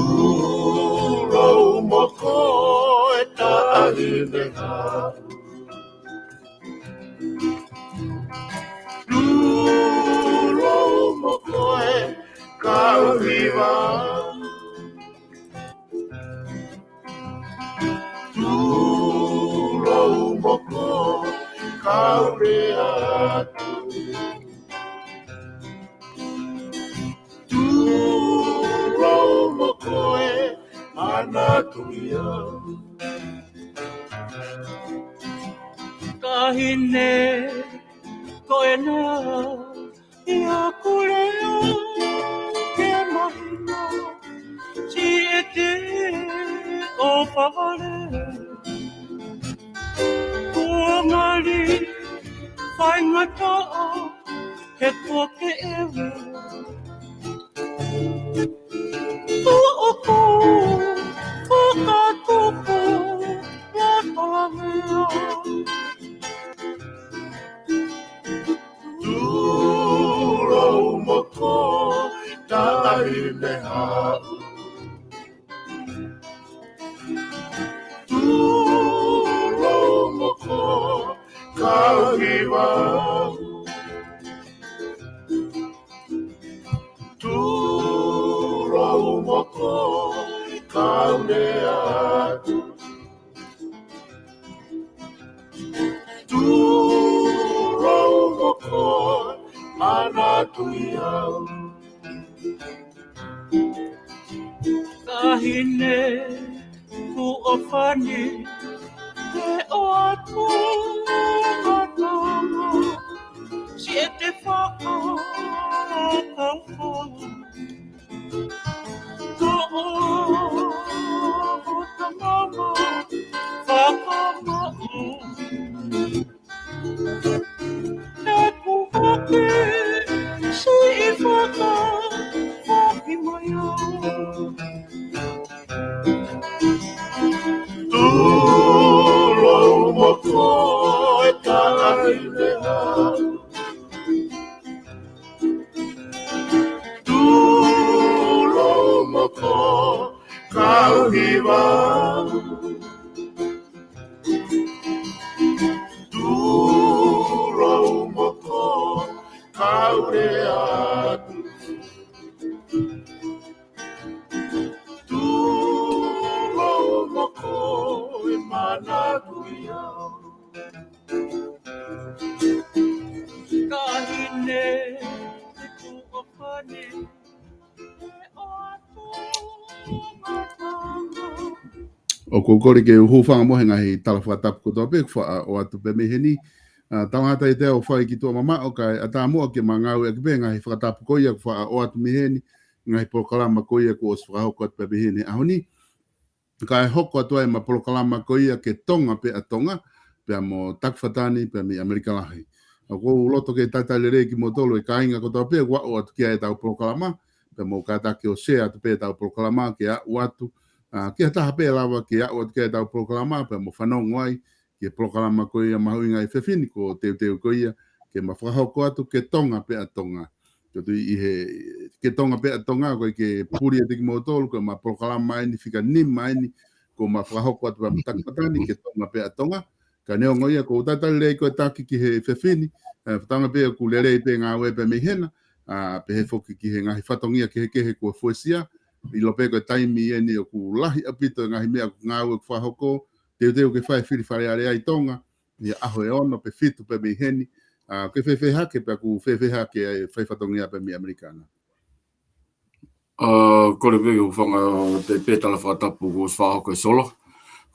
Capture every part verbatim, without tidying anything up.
Tulou mo koe taʻahine haʻu. Tulou mo koe kau hiva. Tulou mo koe kau lea atu. Tulou mo koe manatuʻi au. Taʻahine, ko ena ʻi hoku lea ke mahino, siʻete ʻofa vale. Kuo ngali faingataʻa he kuo ke ʻeve. Tuʻuku fakatupu loto lavea. Tulou mo koe taʻahine haʻu. Tulou mo koe kau hiva. Tulou mo koe kau lea atu. Tulou mo koe manatuʻi au. Taʻahine, kuo fani ke ʻoatu ngataʻanga, siʻete fakakaukau. Ko ʻoku tangata fakamaʻu. He kuo ke siʻi fakafoki mai au. Tulou mo koe taʻahine haʻu. Tulou mo koe kau hiva. Tulou mo koe kau lea atu. Tulou mo koe manatuʻi au. Taʻahine, kuo fani ke ʻoatu ngataʻanga. ʻOku ou kole ke u hūfanga mo e ngaahi tala fakatapu kotoa pē kuo faʻa ʻoatu pē mei heni. ʻA, tala ngata ʻiate au ʻo fai ki tuʻa mamaʻo kae ʻatā muʻa ke ma ngāueʻaki pē ngaahi fakatapu ko ia kuo faʻa ʻoatu mei heni, ngaahi polokalama ko ia kuo ʻosi fakahoko atu pē mei heni he ʻaho ni. Kae hoko atu ai ʻema polokalama ko ia Ke Tonga Pē ʻa Tonga, pea mo Takufatani, pea mei ʻAmelika Lahi. ʻOku ou loto ke talitali lelei kimoutolu e kāinga kotoa pē ʻoku aʻu atu ki ai ʻetau polokalama, pea mou kātaki ʻo share atu pē ʻetau polokalama ke aʻu atu, ʻa, ki ha taha pē lava ke aʻu atu ki ai ʻetau polokalama, pea mo fanongo ai ki he polokalama ko ia mahuʻinga ʻi he efiafi ni ko e teuteu ko ia ke ma fakahoko atu Ke Tonga Pē ʻa Tonga. Ko e tui ʻi he Ke Tonga Pē ʻa Tonga, ko e ke puli ʻiate kimoutolu, ko ʻema polokalama eni fika nima eni kuo ma fakahoko atu pea mo Takufatani, Ke Tonga Pē ʻa Tonga. Ka neongo ia, ʻoku ou talitali lelei ko e taki ki he efiafi ni, ʻa, fakatauange pē ʻoku lelei pē ngāue pē mei hena, ʻa, pehē foki ki he ngaahi fatongia kehekehe kuo fuesia, ʻilo pē ko e taimi eni ʻoku lahi ʻaupito e ngaahi meʻa ʻoku ngāue ʻoku fakahoko, teuteu ke fai fili Fale Alea ʻi Tonga, ʻi he ʻaho ʻe ono pe fitu pē mei heni, ʻa, ke fēfē hake, pea ʻoku fēfē hake ʻa e fai fatongia pē mei ʻAmelika na. ʻA, kole pē ke u hūfanga atu pē he tala fakatapu kuo ʻosi fakahoko ʻe Solo.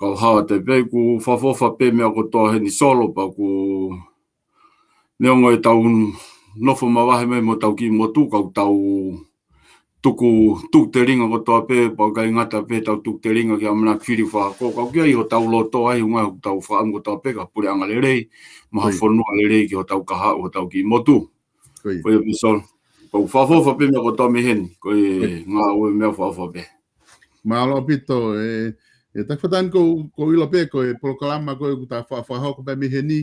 Kau hao atu pē, ʻoku fakaʻofoʻofa pē meʻa kotoa heni Solo, pea ʻoku Neongo ʻetau nofo mavahe mai mo hotau kiʻi motu, ka ʻoku tau tuku, tuku telinga kotoa pē, pea ʻikai ngata pē ʻetau tuku telinga ki he ʻamanaki fili fakahoko, ka ʻoku ʻi ai hotau loto ai, ʻuhinga ʻoku tau fakaʻamu kotoa pē ki ha puleʻanga lelei, mo ha fonua lelei ki hotau kahaʻu, hotau kiʻi motu. Ko ia. Ko ia pē Solo. Ko e fakaʻofoʻofa pē meʻa kotoa mei heni, ko e ngāue meʻa fakaʻofoʻofa pē. Mālō ʻaupito, ē, ē, Taki Fatani, ʻoku ou ʻilo pē ko e polokalama ko ē ʻoku ta fa-, fakahoko pē mei heni,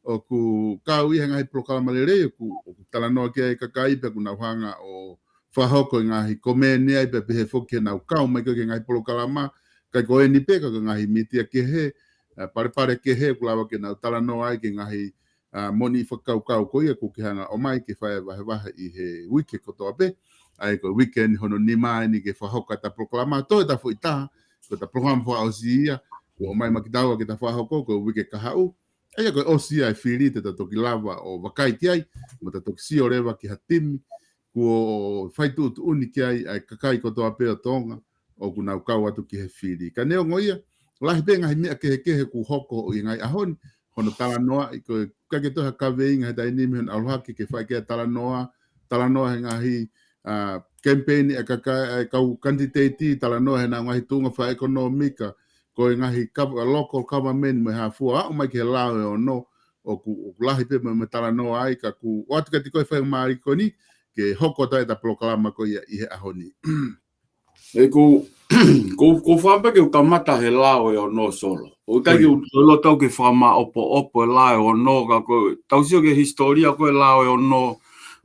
ʻoku kau ia he ngaahi polokalama lelei, ʻoku, ʻoku talanoa ki ai e kakai pea ʻoku nau hanga ʻo fakahoko e ngaahi komeni ai pea pehē foki ke nau kau mai ko ē ki he ngaahi polokalama, ʻikai ko eni pē ka ko e ngaahi mītia kehe, ē, palepale kehe, ʻoku lava ke nau talanoa ai ki he ngaahi ʻa, moʻoni fakakaukau ko ia ʻoku ke hanga ʻo ʻomai ke fai e vahevahe ʻi he uike kotoa pē. ʻA ia ko e weekend hono nima eni ke fakahoko ʻeta polokalama, toe ʻeta foʻi taha, ko ʻeta polokalama fakaʻosi ia, kuo ʻomai maʻa kitaua ke ta fakahoko, ko e uike kahaʻu. ʻA ia ko e ʻosi ia e fili te ta toki lava ʻo vakai ki ai, mo ta toki sio leva ki ha timi, kuo fai tuʻutuʻuni ki ai ʻa e kakai kotoa pē ʻo Tonga, ʻoku nau kau atu ki he fili. Ka neongo ia, lahi pē ngaahi meʻa kehekehe ʻoku hoko ʻi he ngaahi ʻaho ni, hono talanoaʻi, ko e ʻikai ke toe ha kaveinga he taimi ni mei hono ʻalu hake ke fai ki ai e talanoa, talanoa he ngaahi, ʻa, kemipeini ʻa e kakai, ʻa e kau kanititeiti, talanoa he ngaahi tuʻunga fakaʻekonōmika, ko e ngaahi gov-, local government mo e hā fua, aʻu mai ki he lao ʻe ono, ʻoku, ʻoku lahi pē mo e, mo e talanoa ai, ka ʻoku ʻoatu kiate koe e faingamālie ko eni, ke hoko atu ai ʻeta polokalama ko ia ʻi he ʻaho ni. ʻE, ʻoku, ʻoku, ʻoku ou fakaʻamu pē ke u kamata he lao ʻe ono Solo. ʻOku ʻikai ke u, ʻoku ou loto ke fakamāʻopoʻopo e lao ʻe ono, ka ko e, tau sio ki he hisitōlia ko e lao ʻe ono,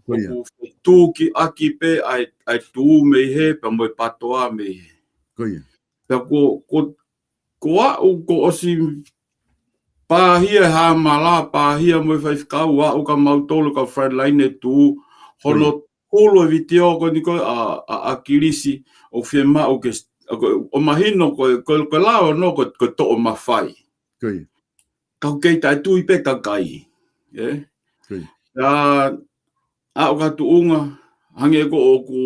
ʻoku fetukiʻaki pē ʻa e, ʻa e tuʻu mei hē, pea mo e pātoa mei hē. Pea ko, ko, ko aʻu, kuo ʻosi pāhia e hāmala, pāhia mo e faifekau, aʻu kia mautolu kau frontline e tuʻu, hono hulu e vitiō ko eni ko ē ʻa, ʻa, ʻa ʻAkilisi, ʻoku fiemaʻu ke, ʻa, ko, ʻo mahino ko e, ko e, ko e lao ʻe ono ko e, ko e toʻo mafai. Ka ʻoku kei taʻetui pē kakai, ē? ʻA, ʻa, ʻoku ʻi ai ha tuʻunga, hangē ko ē ʻoku,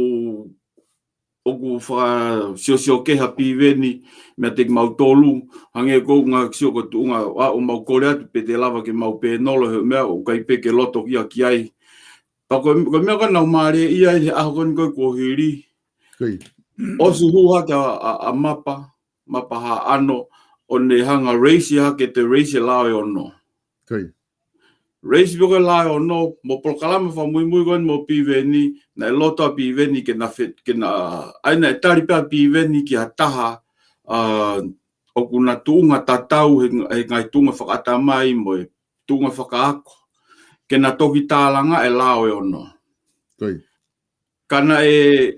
ʻoku fakasiosio kehe ʻa Piveni, meiate kimautolu, hangē ko e ngaahi sio ko e tuʻunga, ʻa, ʻoku mau kole atu pē te lava ke mau pēnolo he meʻa, ʻoku ʻikai pē ke loto ia ki ai. Pea ko e, ko e meʻa ko ē naʻa ku mālieʻia ai he ʻaho ko eni ko ē kuo hili. ʻOsi hū hake ʻa, ʻa, ʻa Mapa, Mapa Haʻano, ʻo ne hanga ʻo raise hake, toe raise e lao ʻe ono. Raise pē ko e lao ʻe ono, mo e polokalama fakamuimui ko eni mo Piveni, naʻe loto ʻa Piveni ke na fe-, ke na, ʻa ia naʻe tali pē ʻa Piveni ki ha taha, ʻa, ʻoku na tuʻunga tatau he, he ngaahi tuʻunga fakaʻatamai mo e tuʻunga fakaako. Ke na toki tālanga e lao ʻe ono. Ka naʻe,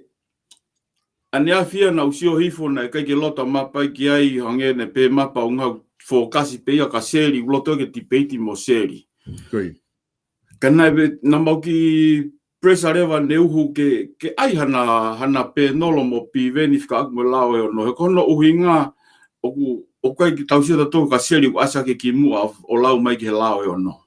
ʻaneafi ia naʻa ku sio hifo naʻe ʻikai ke loto ʻa Mapa ia ki ai, hangē naʻe pehē ʻe Mapa ʻoku nau fokasi pē ia kia Seli, ʻoku loto ke tipeiti mo Seli. Ka naʻe, naʻa mau kiʻi pressure leva ʻene uhu ke, ke ʻai hana, hana pēnolo mo Piveni fekauʻaki mo e lao ʻe ono. He ko hono ʻuhinga, ʻoku, ʻoku ʻikai ke tau sio tautolu kia Seli ʻoku ʻasi hake kimuʻa ʻo lau mai ki he lao ʻe ono.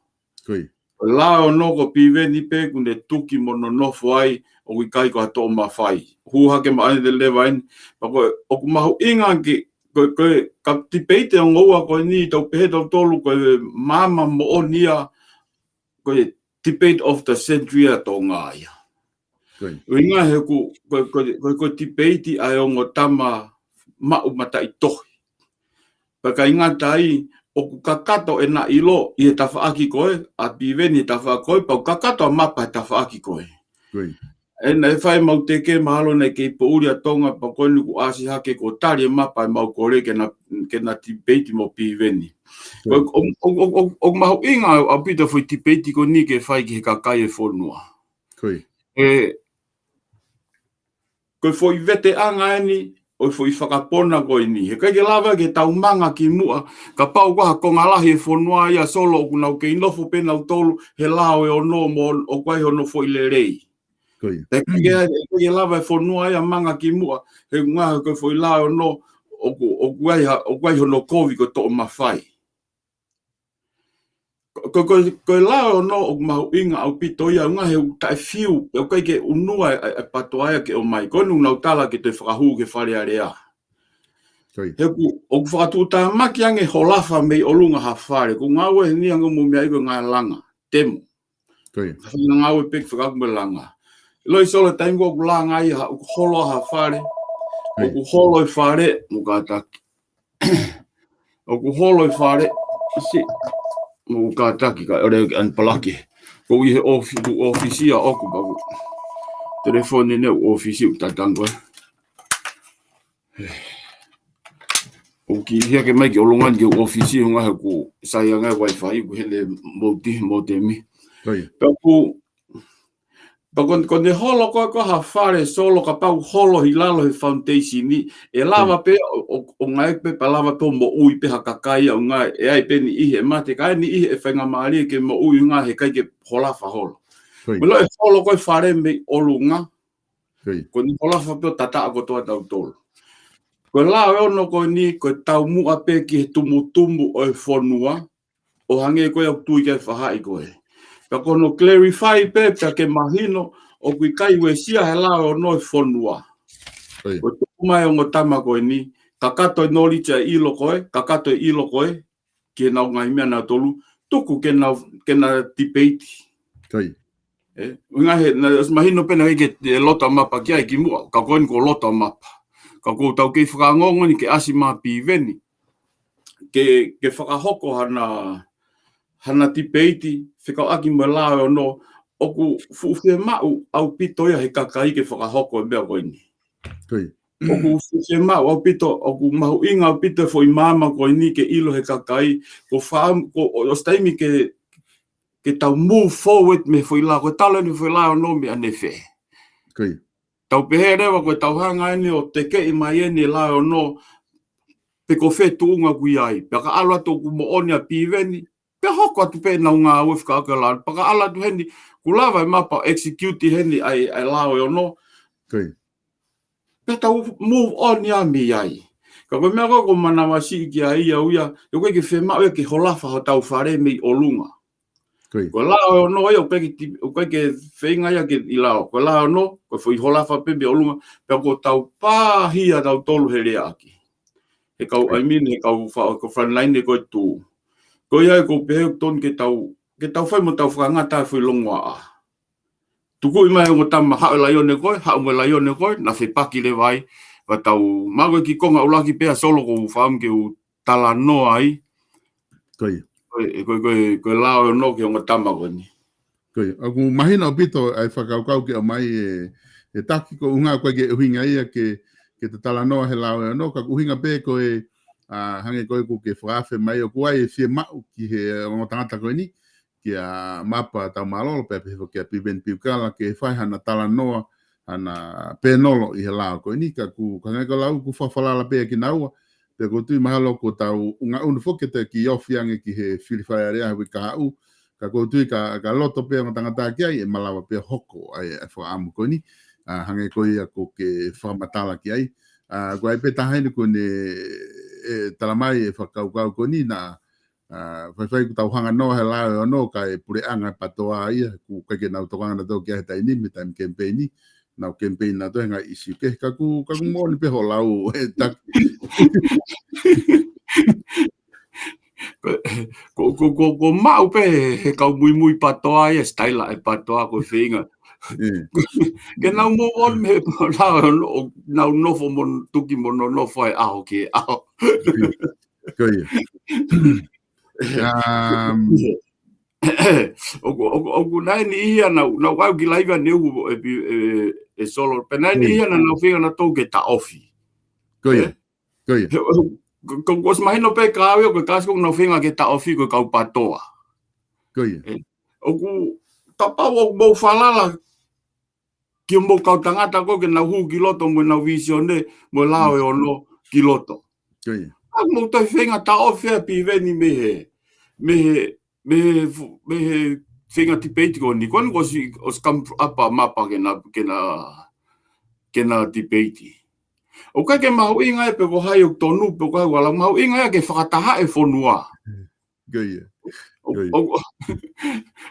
Ko e lao ʻe ono ko Piveni pē ʻoku ne tuki mo nonofo ai, ʻoku ʻikai ko ha toʻo mafai. Hū hake maʻana te leva eni, pea ko e, ʻoku mahuʻinga ke, ko e, ko e, ka tipeiti ʻe ongo ua ko eni, tau pehē tautolu, ko e maama moʻoni ia, ko e debate of the century ʻa Tonga ia. ʻUhinga he ʻoku, ko e, ko e, ko e, ko e tipeiti ʻa e ongo tama maʻu mataʻitohi. Pea ʻikai ngata ai, ʻoku kakato ʻena ʻilo ʻi he tafaʻaki ko ē, ʻa Piveni he tafaʻaki ko ē, pea ʻoku kakato ʻa Mapa he tafaʻaki ko ē. ʻE naʻe fai mau teke mahalo naʻe kei poʻuli ʻa Tonga pea ko eni kuo ʻasi hake kuo tali ʻe Mapa ʻemau kole ke na, ke na tipeiti mo Piveni. ʻOku, ʻoku, ʻoku, ʻoku, ʻoku mahuʻinga ʻaupito e foʻi tipeiti ko eni ke fai ki he kakai e fonua. ʻE, ko e foʻi veteʻanga eni, ʻo e foʻi fakapona ko eni. He ʻikai ke lava ke tau manga kimuʻa, kapau ko ha konga lahi e fonua ia Solo ʻoku nau kei nofo pē nautolu he lao ʻe ono mo ʻoku ʻi ai hono foʻi lelei. He ʻikai ke, ʻikai ke lava e fonua ia manga kimuʻa, he ʻuhinga he ko e foʻi lao ʻe ono, ʻoku, ʻoku ʻi ai ha, ʻoku ʻi ai hono kovi ko e toʻo mafai. Ko, ko, ko, ko e lao ʻe ono ʻoku mahuʻinga ʻaupito ia, ʻuhinga he ʻoku taʻefiu, ʻoku ʻikai ke unua e, e, e pātoa ia ke ʻomai. Ko eni ʻoku nau tala ke toe fakahū ki he Fale Alea. He ʻoku, ʻoku fakatuʻutāmaki ange holafa mei ʻolunga ha fale, ko e ngāue eni ʻa e ngaahi meʻa ʻi ko e ngaahi langa, temu. Ko ia. Fai ngāue pē ke fekauʻaki mo e langa. ʻIloʻi Solo, taimi ko ē ʻoku langa ai, ha, ʻoku holo ha fale. Ko ia. ʻOku holo e fale, mou kātaki. ʻOku holo e fale, si, mou kātaki ka ʻole an palaki. Ko ia he ofi-, ʻoku ʻōfisi ʻa ʻoku pau. Telefoni ʻeni ʻoku ʻōfisi ʻoku tatango. ʻOku kiʻi hia ke mai ki ʻolunga ni ki he ʻōfisi, ʻuhinga he ʻoku sai ange Wi-Fi, ʻoku hele mouti, motemi. Ko ia. Pea ʻoku, pea ko, ko ʻene holo ko ē ko ha fale Solo kapau holo ʻi lalo he foundation ni, ʻe lava pē ʻo, ʻo, ʻo ngāueʻaki pē pea lava pē ʻo moʻui pē ha kakai ʻuhinga ʻe ʻi ai pē niʻihi ʻe mate, ka ʻi ai niʻihi ʻe faingamālie ke moʻui ʻuhinga he ʻikai ke holafa holo. Ko ia. Mou ʻilo ʻe holo ko ē fale mei ʻolunga, Ko ia. Ko ʻene holafa pē ʻo tataʻo kotoa tautolu. Ko e lao ʻe ono ko eni, ko e taumuʻa pē ki he tumutumu ʻo e fonua, ʻo hangē ko ia ʻoku tui ki ai e faʻahi ko ē. Pea ko hono clarify pē, pea ke mahino, ʻoku ʻikai uesia he lao ʻe ono e fonua. Ko ia. Ko e tuku mai e ongo tama ko eni, kakato e knowledge ʻa e ʻilo ko ē, kakato e ʻilo ko ē, ki heʻenau ngaahi meʻa nautolu, tuku ke nau, ke na debate. Ko ia. ʻE, ʻuhinga he, naʻe ʻosi mahino pē naʻe ʻikai ke, ʻe loto ʻa Mapa ki ai kimuʻa, ka ko eni kuo loto ʻa Mapa. Ka ʻoku ou tau kei fakaongoongo eni ke ʻasi mai Piveni. Ke, ke fakahoko hana, hana debate, fekauʻaki mo e lao ʻe ono, ʻoku fuʻu fiemaʻu ʻaupito ia he kakai ke fakahoko e meʻa ko eni. Ko ia. ʻOku fuʻu fiemaʻu ʻaupito, ʻoku mahuʻinga ʻaupito e foʻi maama ko eni ke ʻilo he kakai, ko fā, ko, ʻo, ʻosi taimi ke, ke tau move forward mei he foʻi lao, ko e tala eni foʻi lao ʻe ono mei ʻanefē. Ko ia. Tau pehē leva ko e tau hanga eni ʻo tekeʻi mai eni e lao ʻe ono, pe ko fē tuʻunga ʻoku ʻi ai. Pea ka ʻalu atu ʻoku moʻoni ʻa Piveni, pea hoko atu pē ʻenau ngāue fekauʻaki lao, pea ka ʻalu atu heni, kuo lava ʻe Mapa ʻo execute heni ʻa e, ʻa e lao ʻe ono. Ko ia. Pea tau move on ia mei ai. Ka ko e meʻa ko ē ʻoku ou manavasiʻi ki ai ia ʻuhinga, ʻoku ʻikai ke fiemaʻu ia ke holafa hotau fale mei ʻolunga. Ko ia. Ko e lao ʻe ono ia, ʻoku ʻikai ke ti-, ʻoku ʻikai ke feinga ia ke ʻi lao. Ko e lao ʻe ono, ko e foʻi holafa pē mei ʻolunga, pea ʻoku tau pāhia tautolu he leaʻaki. He kau, I mean, he kau fa-, ko e frontline ko e tuʻu. Ko ia ʻoku ou pehē ʻoku totonu ke tau, ke tau fai mo tau fakangata e foʻi longoaʻa. Tukuʻi mai e ongo tama, haʻu e laione ko ē, haʻu mo e laione ko ē, na fepaki leva ai, pea tau maʻu e kiʻi konga ʻuluaki pē ʻa Solo ʻoku ou fakaʻamu ke u talanoa ai. Ko ia. Ko e, ko e, ko e, ko e lao ʻe ono ki he ongo tama ko eni. Ko ia. ʻOku mahino ʻaupito ʻa e fakakaukau ke ʻomai ʻe, ʻe Taki, ko e ʻuhinga ʻoku ʻikai ke ʻuhinga ia ke, ke ta talanoa he lao ʻe ono, ka ʻoku ʻuhinga pē ko e, ʻa, hangē ko ē ʻoku ke fakaafe mai ʻoku ʻi ai e fiemaʻu ki he ongo tangata ko eni, kia Mapa Taumālolo, pea pehē foki kia Piveni Piukala, ke fai hana talanoa, hana pēnolo ʻi he lao ko eni, ka ʻoku, ka hangē ko e lau ʻoku fakafalala pē kinaua, pea ʻoku ou tui mahalo kuo tau ngaʻunu foki ʻetau kiʻi ofi ange ki he fili Fale Alea he uike kahaʻu, ka ʻoku ou tui ka, ka loto pē ongo tangata ki ai, ʻe malava pē hoko ai e fakaʻamu ko eni, ʻa, hangē ko ia ʻoku ke fakamatala ki ai. ʻA, ko e pē taha eni ʻoku ne, ʻe, tala mai e fakakaukau ko eni naʻa, ʻA, faifai ʻoku tau hanga noa he lao ʻe ono kae puleʻanga e PTOA ia, ʻoku ʻikai ke nau tokanga nautolu ki ai he taimi ni, he taimi kemipeini, nau kemipeini nautolu he ngaahi ʻisiū kehe, ka ʻoku, ka ʻoku moʻoni pē hoʻo lau ʻe Taki. Ko, ko, ko, ko, ko maʻu pē he, he kau muimui PTOA ia, sitaila e PTOA ko e feinga. ʻE. Ke nau mou ʻomi he lao ʻe ono, ʻo nau nofo mo tuki mo nonofo he ʻaho ki he ʻaho. ʻE. Ko ia. Um, ʻoku, ʻoku, ʻoku nau ʻi ai e niʻihi ia naʻa nau, nau ʻalu ki laivi ʻaneuhu ʻe Pi-, ʻe, ʻe Solo. Pea nau ʻi ai e niʻihi ia naʻa nau feinga nautolu ke taʻofi. Ko ia. ʻE? Ko ia. He, ʻo, ko, ko, ʻosi mahino pē kia au ia ko e kāsi ko ē ʻoku nau feinga ke taʻofi ko e kau PTOA. Ko ia. ʻE? ʻOku, kapau ʻoku mou falala ki hoʻomou kau tangata ko ē ke nau hū ki loto mo ʻenau vīsone mo e lao ʻe ono ki loto. Ko ia. ʻOku mou toe feinga taʻofi ʻa Piveni mei he, mei he, mei he fu-, mei he feinga tipeiti ko eni. Ko eni kuo ʻosi, ʻosi come up ʻa Mapa ke na, ke na, ke na tipeiti. ʻOku ʻikai ke mahuʻinga ia pe ko hai ʻoku tonu, pe ko hai ʻoku ʻalu, mahuʻinga ia ke fakatahaʻi e fonua. Ko ia. ʻO, ko ia. ʻO,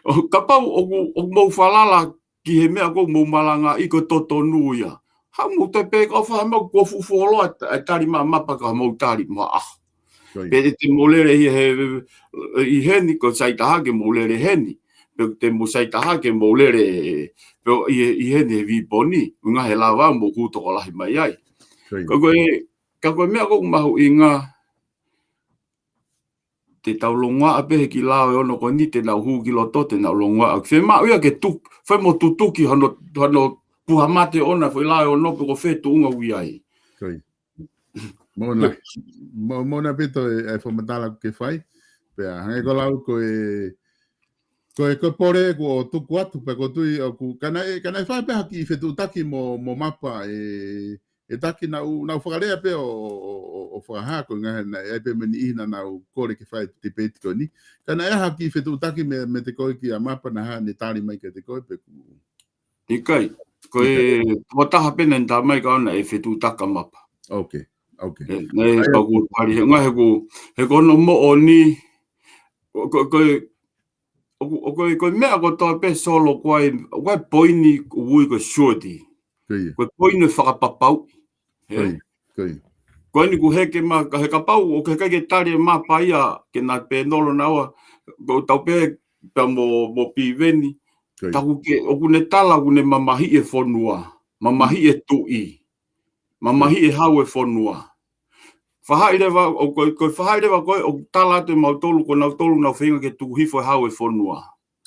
ʻo, kapau ʻoku, ʻoku mou falala ki he meʻa ʻoku mou malangaʻi ko e totonu ia. Haʻu mou toe pehē ka fai ha meʻa kuo fuʻu fuoloa e tali mai ʻa Mapa ka mou tali mai ʻa. Ko ia. Pe te mou lele ʻi he, ʻi heni ko e sai taha ke mou lele heni. pe te mou sai taha ke mou lele, pe ʻi he, ʻi heni he viponi, ʻuhinga he lava mou hū tokolahi mai ai. Ko ia. Ka ko e, ka ko e meʻa ʻoku mahuʻinga, te tau longoaʻa pē he kiʻi lao ʻe ono ko eni, te nau hū ki loto, te nau longoaʻa. Fiemaʻu ia ke tuk-, fai mo tutuki hano, hano puha mate ʻona, foʻi lao ʻe ono pe ko fē tuʻunga ʻoku ʻi ai. Ko ia. Mo na, mo, mo na pito e, e fakamatala ʻoku ke fai. Pea, hangē ko e lau ko e, ko e, ko e pole kuo tuku atu, pea ko e tui ʻoku, ka naʻe, ka naʻe fai pē ha kiʻi fetuʻutaki mo, mo Mapa, e, ʻe Taki, naʻa ku, naʻa ku fakalea pē ʻo, ʻo, ʻo, ʻo fakahā ko e ʻuhinga he naʻe ʻi ai pē mo e niʻihi naʻa nau kole ke fai e tipeiti ko eni. Ka naʻe ʻi ai ha kiʻi fetuʻutaki mei, meiate koe kia Mapa, naʻa ne tali mai kiate koe pe ʻoku ʻikai. Ko e, ʻikai. Ko e taha pē naʻa ne tā mai ka ʻoku ʻi ai e fetuʻutaki kia Mapa. Ok, ok. ʻE, naʻe ʻikai. Pea ʻoku tali he, ʻuhinga he ʻoku, he ko hono moʻoni, ko, ko, ko e, ʻoku, ʻoku, ko e meʻa kotoa pē Solo ko e, ko e poini ʻoku ui ko e surety. Ko ia. Ko e poini ʻo e fakapapauʻi. He? Ko ia, ko ia. Ko eni ʻoku heke mai, ka he kapau, ʻoku ʻikai ke tali ʻe Mapa ia, ke na pēnolo naua, ko tau pē, pea mo, mo Piveni. Ko ia. Taku ke, ʻoku ne tala, ʻoku ne mamahiʻi e fonua, mamahiʻi e tuʻi, mamahiʻi e hau e fonua. Fahaʻi leva, ʻo ko, ko e fahaʻi leva ko e, ʻoku tala atu ʻe mautolu, ko nautolu naʻa nau feinga ke tuku hifo e hau e fonua.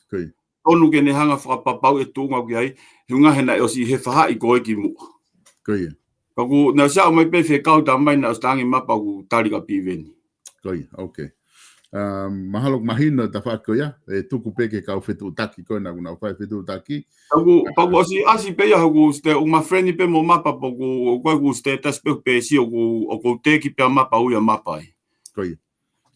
Ko ia. Tonu ke ne hanga fakapapauʻi e tuʻunga ʻoku ʻi ai, he ʻuhinga he naʻe ʻosi ʻi he fahaʻi ko e kimuʻa. Ko ia. Ka ʻoku, naʻe ʻosi aʻu mai pē fekau tā mai naʻe ʻosi tangi Mapa ʻoku tali kia Piveni. Ko ia, ok. Um, mahalo ʻoku mahino e tafaʻaki ko ia, ʻe tuku pē ki he kau fetuʻutaki ko ē naʻa nau fai fetuʻutaki. Pea ʻoku, pea ʻoku ʻosi ʻasi pē ia, ʻoku ʻosi te, ʻoku ma friendly pē mo Mapa, pea ʻoku, ʻoku ʻosi te tasi pē pēsi, ʻoku, ʻoku teki pē ʻa Mapa, ui ʻa Mapa ai. Ko ia.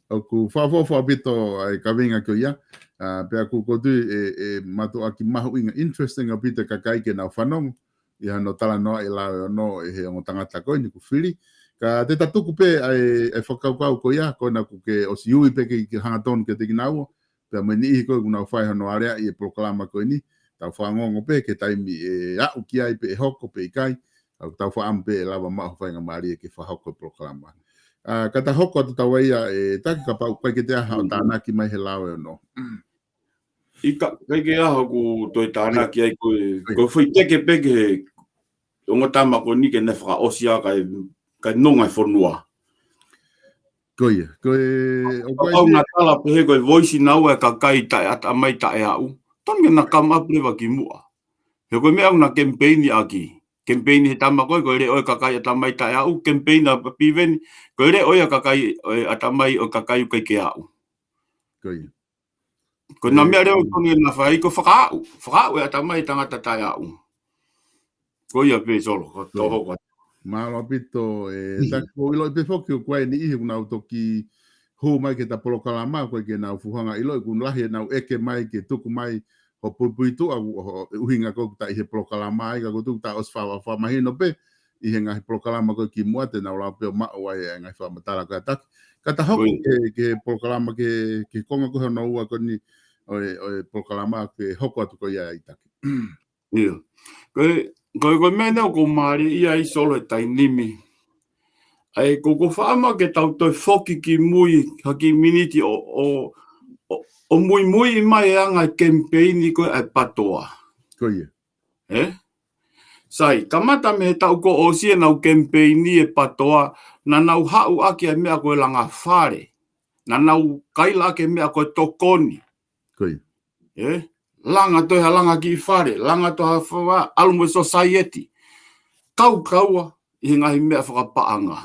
ʻOku fakaʻofoʻofa ʻaupito ʻa e kaveinga ko ia, ʻa, pea ʻoku, ʻoku ou tui ʻe, ʻe mātuʻaki mahuʻinga, interesting ʻaupito e kakai ke nau fanongo ʻi hano talanoaʻi e lao ʻe ono ʻe he ongo tangata ko eni ʻoku fili. Ka te ta tuku pē ʻa e, ʻa e fakakaukau ko ia, ko ena ʻoku ke ʻosi ui pē ke, ke hangatonu kiate kinaua, pea mo e niʻihi ko ē ʻoku nau fai hono aleaʻi e polokalama ko eni, tau fanongo pē ki he taimi ʻe aʻu ki ai pe ʻe hoko pe ʻikai, ʻoku tau fakaʻamu pē ʻe lava maʻu ha faingamālie ke fakahoko e polokalama. ʻA, ka ta hoko atu tau ʻai ia ʻe Taki kapau ʻoku ʻikai ke toe ʻi ai haʻo tānaki mai he lao ʻe ono. ʻIkai, ʻikai ke ʻi ai haʻaku toe tānaki ai ko e, ko e foʻi teke pē ki he ongo tama ko eni ke ne fakaʻosi ʻa e kakai, kakai nonga e fonua. Ko ia, ko e, ʻoku ʻi ai pē ʻa e tala pehē ko e voice naua e kakai taʻe ʻatamai taʻe aʻu. Tonu ke na come up leva kimuʻa. He ko e meʻa ʻoku na kemipeini ʻaki. Kemipeini he tama ko ē, ko e leʻo e kakai ʻatamai taʻe aʻu. Kemipeini ʻa Piveni, ko e leʻo ia e kakai, ʻo e ʻatamai ʻo e kakai ʻoku ʻikai ke aʻu. Ko ia. Ko e, na meʻa leva ʻoku tonu ke na fai ko e fakaaʻu. Fakaaʻu e ʻatamai e tangata taʻe aʻu. Ko ia pē Solo, ko e toho ko. Mālō ʻaupito, ʻe, Taki, ʻoku ou ʻiloʻi pē foki ʻoku ʻi ai e niʻihi ʻoku nau toki hū mai ki heʻeta polokalama, ʻoku ʻikai ke nau fuʻu hanga ʻiloʻi, ʻoku lahi ʻenau ʻeke mai ke tuku mai ho puipuituʻa, ʻo, ʻo, ʻuhinga ko ē ʻoku ta ʻi he polokalama ai, ka ʻoku ou tui ʻoku ta ʻosi fa-, fakamahino pē ʻi he ngaahi polokalama ko ē kimuʻa te nau lava pē ʻo maʻu ai e ngaahi fakamatala ko ia Taki. Ka ta hoko ki he, ki he polokalama ki he, ki he konga ko ē hono ua ko eni ʻo e, ʻo e polokalama ke hoko atu ko ia ʻa Taki. ʻIo. Ko e, ko e, ko e meʻa naʻa ku mālieʻia ai Solo he taimi ni. ʻA ia ʻoku, ʻoku ou fakaʻamu ke tau toe foki ki mui, ha kiʻi miniti ʻo, ʻo, ʻo, ʻo muimui mai e anga e kemipeini ko ē ʻa e PATOA. Ko ia. Ē? Sai, kamata mei he taʻu kuo ʻosi ʻenau kemipeini e PATOA, naʻa nau haʻu ʻaki e meʻa ko e langa fale. Naʻa nau kaila ʻaki e meʻa ko e tokoni. Ko ia. Ē? Langa toe ha langa kiʻi fale, langa toe ha fale, ʻalu mo e sōsaieti. Kaukaua ʻi he ngaahi meʻa fakapaʻanga.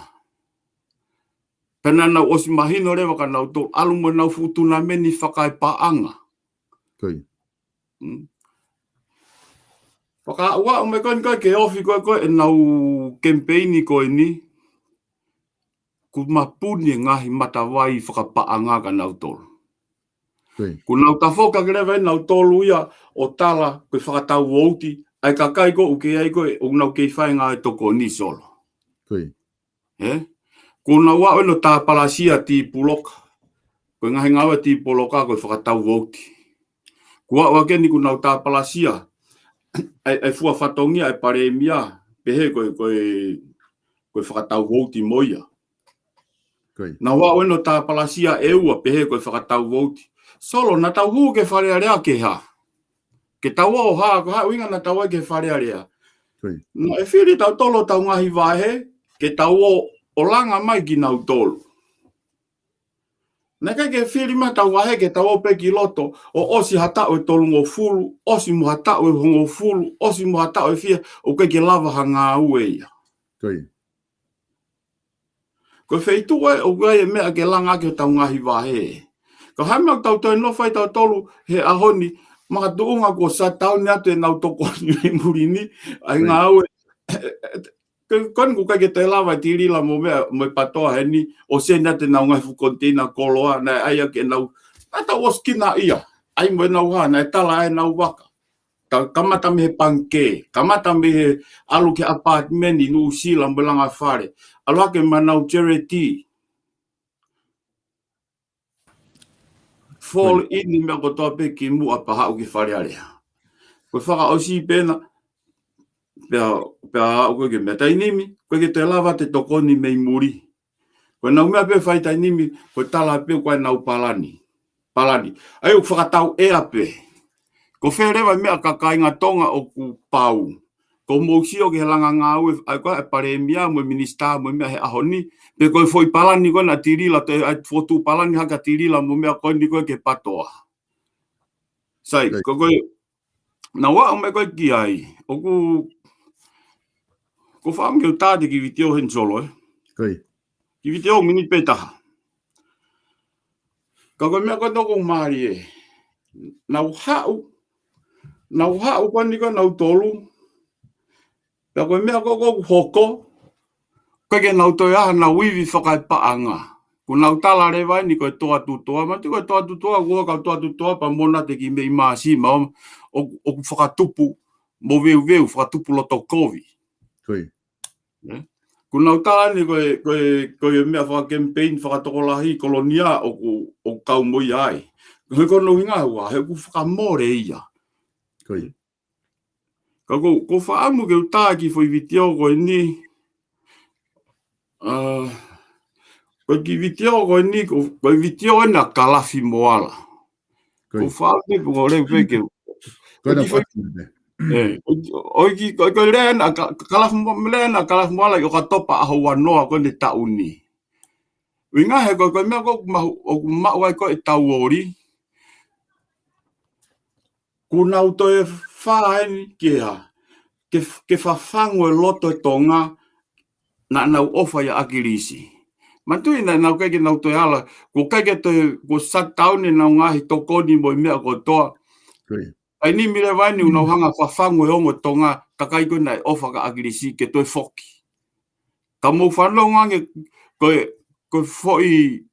Pea naʻa nau ʻosi mahino leva kia nautolu, ʻalu mo ʻenau fuʻu tunameni fakaepaʻanga. Ko ia. Mm. Fakaaʻu mai ko eni ko ē ke ofi ko ē ko ē ʻenau kemipeini ko eni, kuo mapuni e ngaahi matavai fakapaʻanga kia nautolu. Ko ia. Kuo nau tafoki ʻaki leva ʻe nautolu ia ʻo tala ko e fakatau vouti ʻa e kakai ko ē ʻoku kei ʻi ai ko ē ʻoku nau kei fai e ngāue tokoni Solo. Ko ia. Ē? Kuo nau aʻu eni ʻo tāpalasia ti puloka. Ko e ngaahi ngāue ti puloka ko e fakatau vouti. Kuo aʻu ʻaki eni kuo nau tāpalasia ʻa e, ʻa e fua fatongia ʻa e palēmia, pehē ko e, ko e, ko e fakatau vouti mo ia. Ko ia. Nau aʻu eni ʻo tāpalasia ʻe ua, pehē ko e fakatau vouti. Solo, naʻa tau hū ki Fale Alea ke hā? Ke tau ō hā, ko e hā e ʻuhinga naʻa tau ō ki Fale Alea? Naʻe fili tautolu hotau ngaahi vahe ke tau ō ʻo langa mai kinautolu. Naʻe ʻikai ke fili mai hotau vahe ke tau ō pē ki loto ʻo ʻosi ha taʻu ʻe tolungofulu, ʻosi mo ha taʻu ʻe hongofulu, ʻosi mo ha taʻu ʻe fiha, ʻoku ʻikai ke lava ha ngāue ia. Ko e feituʻu ē ʻoku ʻi ai e meʻa ke langa ʻaki hotau ngaahi vahe. Ka ko e hā e meʻa ʻoku tau toe nofo ai tautolu he ʻaho ni, makatuʻunga kuo shutdown atu ʻenau tokoni mei muli ni ʻa e ngāue. Ko, ko eni ʻoku ʻikai ke toe lava e Tilila mo meʻa, mo e PATOA heni, ʻo send atu ʻenau ngaahi fuʻu container koloa, naʻe ʻai ʻaki ʻenau, naʻa tau ʻosi kinaʻia ai mo ʻenau hā, naʻe tala ʻenau vaka. Ka, kamata mei he pangikē, kamata mei he ʻalu ki he apartment ʻi Nuʻusila mo e langa fale, ʻalu hake mo ʻenau charity. Fold in e meʻa kotoa pē kimuʻa pea haʻu ki Fale Alea. Ko e fakaʻosi pē ena, pea, pea aʻu ko ē ki he meʻa taimi ni, ʻoku ʻikai ke toe lava atu e tokoni mei muli. Ko ʻenau meʻa pē fai taimi ni, ko e tala pē ko ʻenau palani. Palani. ʻA ia ʻoku fakatau ʻea pē. Ko fē leva e meʻa kāinga Tonga ʻoku pau? Ko hoʻomou sio ki he langa ngāue, ʻa ia ko e palēmia mo e minisitā mo e meʻa he ʻaho ni, pe ko e foʻi palani ko ena ʻa Tilila, toe ʻai fokotuʻu palani hake ʻa Tilila mo e meʻa ko eni ko ē ki he PATOA. Sai, ko e, ko e, naʻa ku ʻomai ko ē ki ai, ʻoku, ʻoku ou fakaʻamu ke u tā atu e kiʻi vitiō heni Solo, ē? Kiʻi vitiō miniti pē ʻe taha. Ka ko e meʻa ko ē ʻoku mālie ē. Nau haʻu, nau haʻu ko eni ko ē nautolu. Pea ko e meʻa ko ē ʻoku hoko, ʻoku ʻikai ke nau toe ʻai hanau ivi fakaepaʻanga. Kuo nau tala leva eni ko e toa tutoa, ma ti ko e toa tutoa, kuo ka toa tutoa, pea mo na te ki mei Māsi, ma ʻo, ʻo, ʻoku fakatupu moveuveu, fakatupu loto kovi. Ē? Kuo nau tala eni ko e, ko e, ko e meʻa faka-campaign fakatokolahi Kolonia ʻoku, ʻoku kau mo ia ai. He ko hono ʻuhinga ua, he ʻoku fakamole ia. Ka ko, ʻoku ou fakaʻamu ke u tā e kiʻi foʻi vitiō ko eni. ʻA, ko e kiʻi vitiō ko eni, ko, ko e vitiō ena ʻa Kalafi Moala. ʻOku ou fakaʻamu pē ko e lea pē ke u. Ko e kiʻi foʻi, ē, ʻo, ʻo ki, ko, ko e lea ena ʻa Ka-, Kalafi Mo-, lea ena ʻa Kalafi Moala ʻi ʻOkatopa ʻaho uanoa ko eni taʻu ni. ʻUhinga he ko, ko e meʻa ko ē ʻoku maʻu, ʻoku maʻu ai ko ē ʻetau ʻoli. Kuo nau toe fā eni ke hā, ke, ke fafangu e loto e Tonga, naʻa nau ʻofa ʻia ʻAkilisi. Manatuʻi naʻa nau ʻikai ke nau toe ala, kuo ʻikai ke toe, kuo shutdown ʻenau ngaahi tokoni mo e meʻa kotoa. Taimi ni leva eni ʻoku nau hanga fafangu e ongo Tonga, kakai ko ē naʻe ʻofa kia ʻAkilisi ke toe foki. Ka mou fanongo ange ko e, ko e foʻi,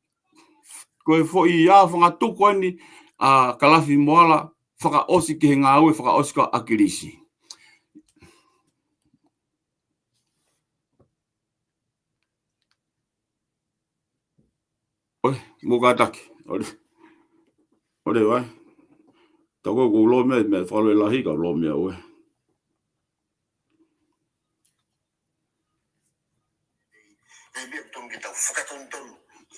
ko e foʻi ʻā fangatuku eni ʻa Kalafi Moala fakaʻosi ki he ngāue fakaʻosi kia ʻAkilisi. ʻOi, mou kātaki. ʻOi, ʻoi, vai. Tau ko ʻoku ou lōmia, meʻa fakalōloa lahi ka u lōmia ʻoe. Ngaahi meʻa ʻoku totonu ke tau fakatonutonu.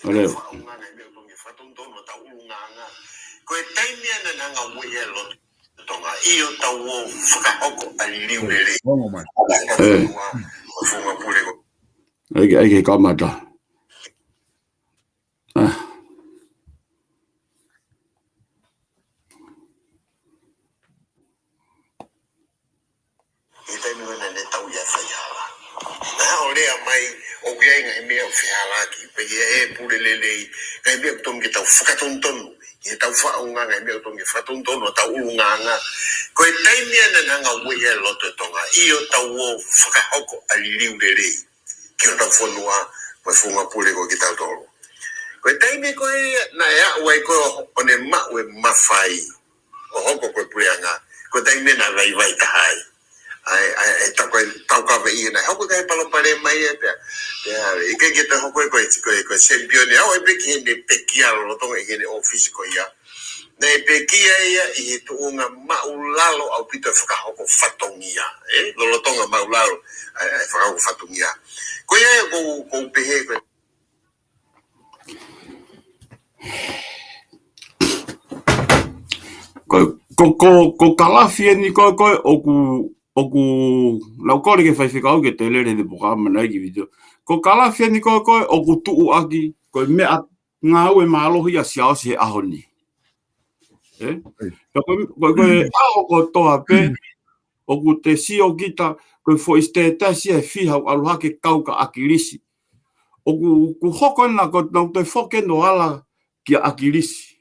ʻOleva. Fakaʻaonga, ngaahi meʻa ʻoku totonu ke fakatonutonu ʻetau ʻulungaanga. Ko e taimi ena naʻa nau ʻi ai e lotu Tonga, ʻio tau ō fakahoko ʻa e liliu lelei. Ē, ongo mai. Ē. Ko e funga pule ko. ʻAi ke, ʻai ke kamata. ʻA. ʻI he taimi ko ē naʻe tau ʻi ai e faihala. Naʻe ʻosi lea mai, ʻoku ʻi ai e ngaahi meʻa ʻoku fehālaaki, pea ʻi ai e pule lelei, ngaahi meʻa ʻoku totonu ke tau fakatonutonu, ʻi heʻetau fakaʻaonga, ngaahi meʻa ʻoku totonu ke fakatonutonu ʻetau ʻulungaanga. Ko e taimi ena naʻa nau ʻi ai e lotu Tonga, ʻio tau ō fakahoko ʻa e liliu lelei ki hotau fonua, mo e funga pule ko kitautolu. Ko e taimi ko ē naʻe aʻu ai ko ē ʻo ne maʻu e mafai ʻo hoko ko e puleʻanga, ko e taimi naʻe vaivai taha ai. ʻAi, ʻai, ʻai, tau ko ē, tau kaveinga, hoko e ngaahi palopalema ia pea. Pea, ʻikai ke toe hoko ko e, ko e, ko e champion, ʻa ē pē ki heʻene pekia lolotonga ʻi heʻene ʻōfisi ko ia. Naʻe pekia ia ʻi he tuʻunga māʻulalo ʻaupito e fakahoko fatongia, ē? Lolotonga māʻulalo, ʻa e, ʻa e fakahoko fatongia. Ko ia ʻoku ou, ʻoku ou pehē ko e. Ko, ko, ko, ko Kalafi eni ko ē, ko ē, ʻoku, ʻoku, naʻá ku kole ki he faifekau ke toe lele he polokalama ni ki he vitiō. Ko Kalafi eni ko ē, ko ē, ʻoku tuʻuaki, ko e meʻangāue mālohi ʻa Siaosi he ʻaho ni. Ē? Ka ko, ko, ko e ʻaho kotoa pē, ʻoku te sio kita, ko e foʻi status ia he fiha ʻoku ʻalu hake kau kia ʻAkilisi. ʻOku, ʻoku hoko ena ko ʻenau toe foki ʻo ala kia ʻAkilisi.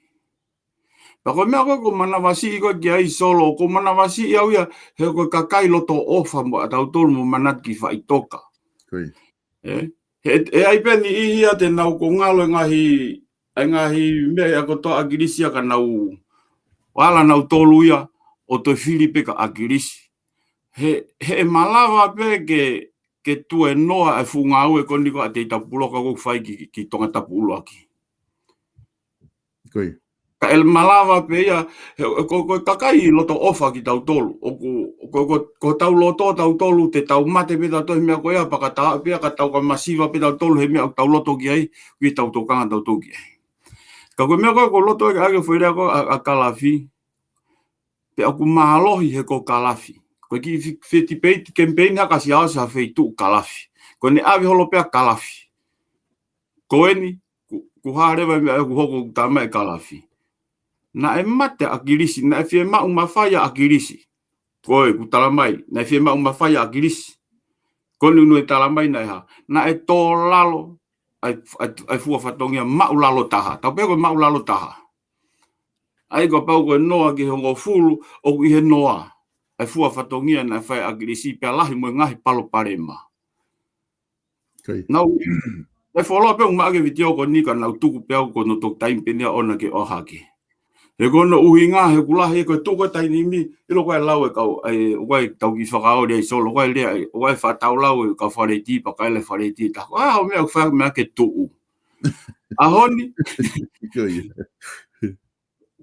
Pea ko e meʻa ko ē ʻoku ou manavasiʻi ko ē ki ai Solo, ʻoku ou manavasiʻi au ia, he ko e kakai loto ʻofa mo ʻatautolu mo manatu ki faʻitoka. Ē? He, he ʻai pē eni ia te nau ko ngalo e ngaahi, e ngaahi meʻa ia kotoa ʻa ʻAkilisi ia ka nau, ʻo ala nautolu ia, ʻo toe fili pē kia ʻAkilisi. He, he ʻe malava pē ke, ke tuēnoa e fuʻu ngāue ko eni ko ē ʻa Teita Puloka ʻoku fai ki, ki Tongatapu ʻUluaki. Ka ʻe malava pē ia, he, ko, ko e kakai loto ʻofa kitautolu. ʻOku, ko, ko, ko hotau loto ʻatautolu, te tau mate pē tautolu he meʻa ko ia, pea ka tau pē, ka tau ka masiva pē tautolu he meʻa ʻoku tau loto ki ai, ʻoku ʻi ai ʻetau tokanga tautolu ki ai. Ka ko e meʻa ko ē ʻoku ou loto ʻaki e foʻi lea ko ē ʻa, ʻa Kalafi, pea ʻoku mālohi he ko Kalafi. Ko e kiʻi fe, fe tipeiti kemipeini hake ʻa Siaosi ha feituʻu Kalafi. Ko ʻene ʻave holo pē ʻa Kalafi. Ko eni, ku, ku hā leva e meʻa ʻoku hoko ʻoku talamai ʻe Kalafi. Naʻe mate ʻa ʻAkilisi, naʻe fiemaʻu mafai ʻa ʻAkilisi. Ko ē, ʻoku talamai, naʻe fiemaʻu mafai ʻa ʻAkilisi. Ko eni ʻoku ne talamai naʻe hā. Naʻe tō lalo, ʻa e, ʻa e, ʻa e fua fatongia maʻulalo taha. Tau pehē ko e maʻulalo taha. ʻA ia kapau ko e noa ki he hongofulu, ʻoku ʻi he noa. ʻA e fua fatongia naʻe fai ʻe ʻAkilisi pea lahi mo e ngaahi palopalema. Naʻá ku, naʻe fuoloa pē ʻoku maʻu ʻaki e vitiō ko eni ka naʻá ku tuku pē au ko hono toki taimi pē eni ia ʻoʻona ke ʻohake. He ko hono ʻuhinga, he ʻoku lahi ko e tuʻu ko e taimi ni, ʻilo ko e lau e kau, ʻa e, ʻoku ʻi ai ʻetau kiʻi fakaoli ai Solo, ʻoku ʻi ai e lea, ʻoku ʻi ai e fakatātā lau e kau Fale Tī, pea ka ʻi ai e Fale Tī, tā ko e hā hoʻo meʻa ʻoku fai meʻa ke tuʻu. ʻAho ni,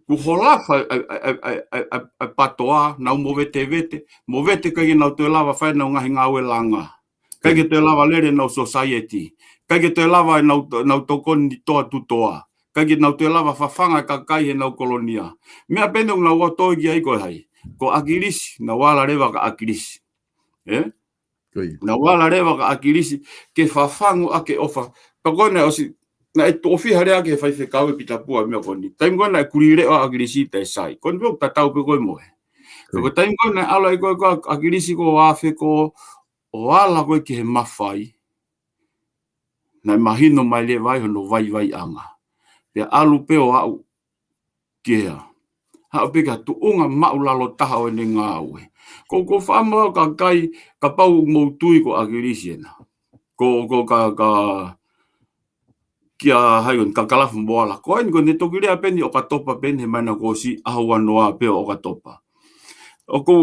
kuo holofa ʻa e, ʻa e, ʻa e, ʻa e, ʻa e, ʻa e, ʻa e patoa, nau movetevete, movete ʻikai ke nau toe lava fai ʻenau ngaahi ngāue langa. ʻIkai ke toe lava lele ʻenau society. ʻIkai ke toe lava ʻenau, ʻenau tokoni toa tutoa. ʻIkai ke nau toe lava fafanga e kakai heʻenau kolonia. Meʻa pē eni ʻoku nau ō atu ki ai ko e hā. Ko ʻAkilisi, nau ala leva kia ʻAkilisi. Ē? Nau ala leva kia ʻAkilisi, ke fafangu ʻaki e ʻofa. Pea ko ena ʻosi, naʻe tuʻo fiha lea ki he faifekau ʻe Pita Pua meʻa ko eni. Taimi ko ena naʻe kulileʻo ʻa ʻAkilisi te sai. Ko eni pē ʻoku tatau pē ko e mohe. Ko e taimi ko ena naʻe ʻalu ai ko ē ko ē ʻa ʻAkilisi ko ʻAfe ko ʻo ala ko ē ki he mafai. Naʻe mahino mai leva ai hono vaivaiʻanga. Pea ʻalu pē ʻo aʻu ki hea. Haʻu pē ki ha tuʻunga maʻulalo taha ʻo ʻene ngāue. Ko, ko e faʻa maʻu kakai, kapau ʻoku mou tui ko ʻAkilisi ena. Ko, ko ka, ka, kia hai ʻo ni ka Kalafi mo ala. Ko eni ko ʻene toki lea pē eni ʻOkatopa pē eni he māhina kuo ʻosi ʻaho ua noa pē ʻo ʻOkatopa. ʻOku,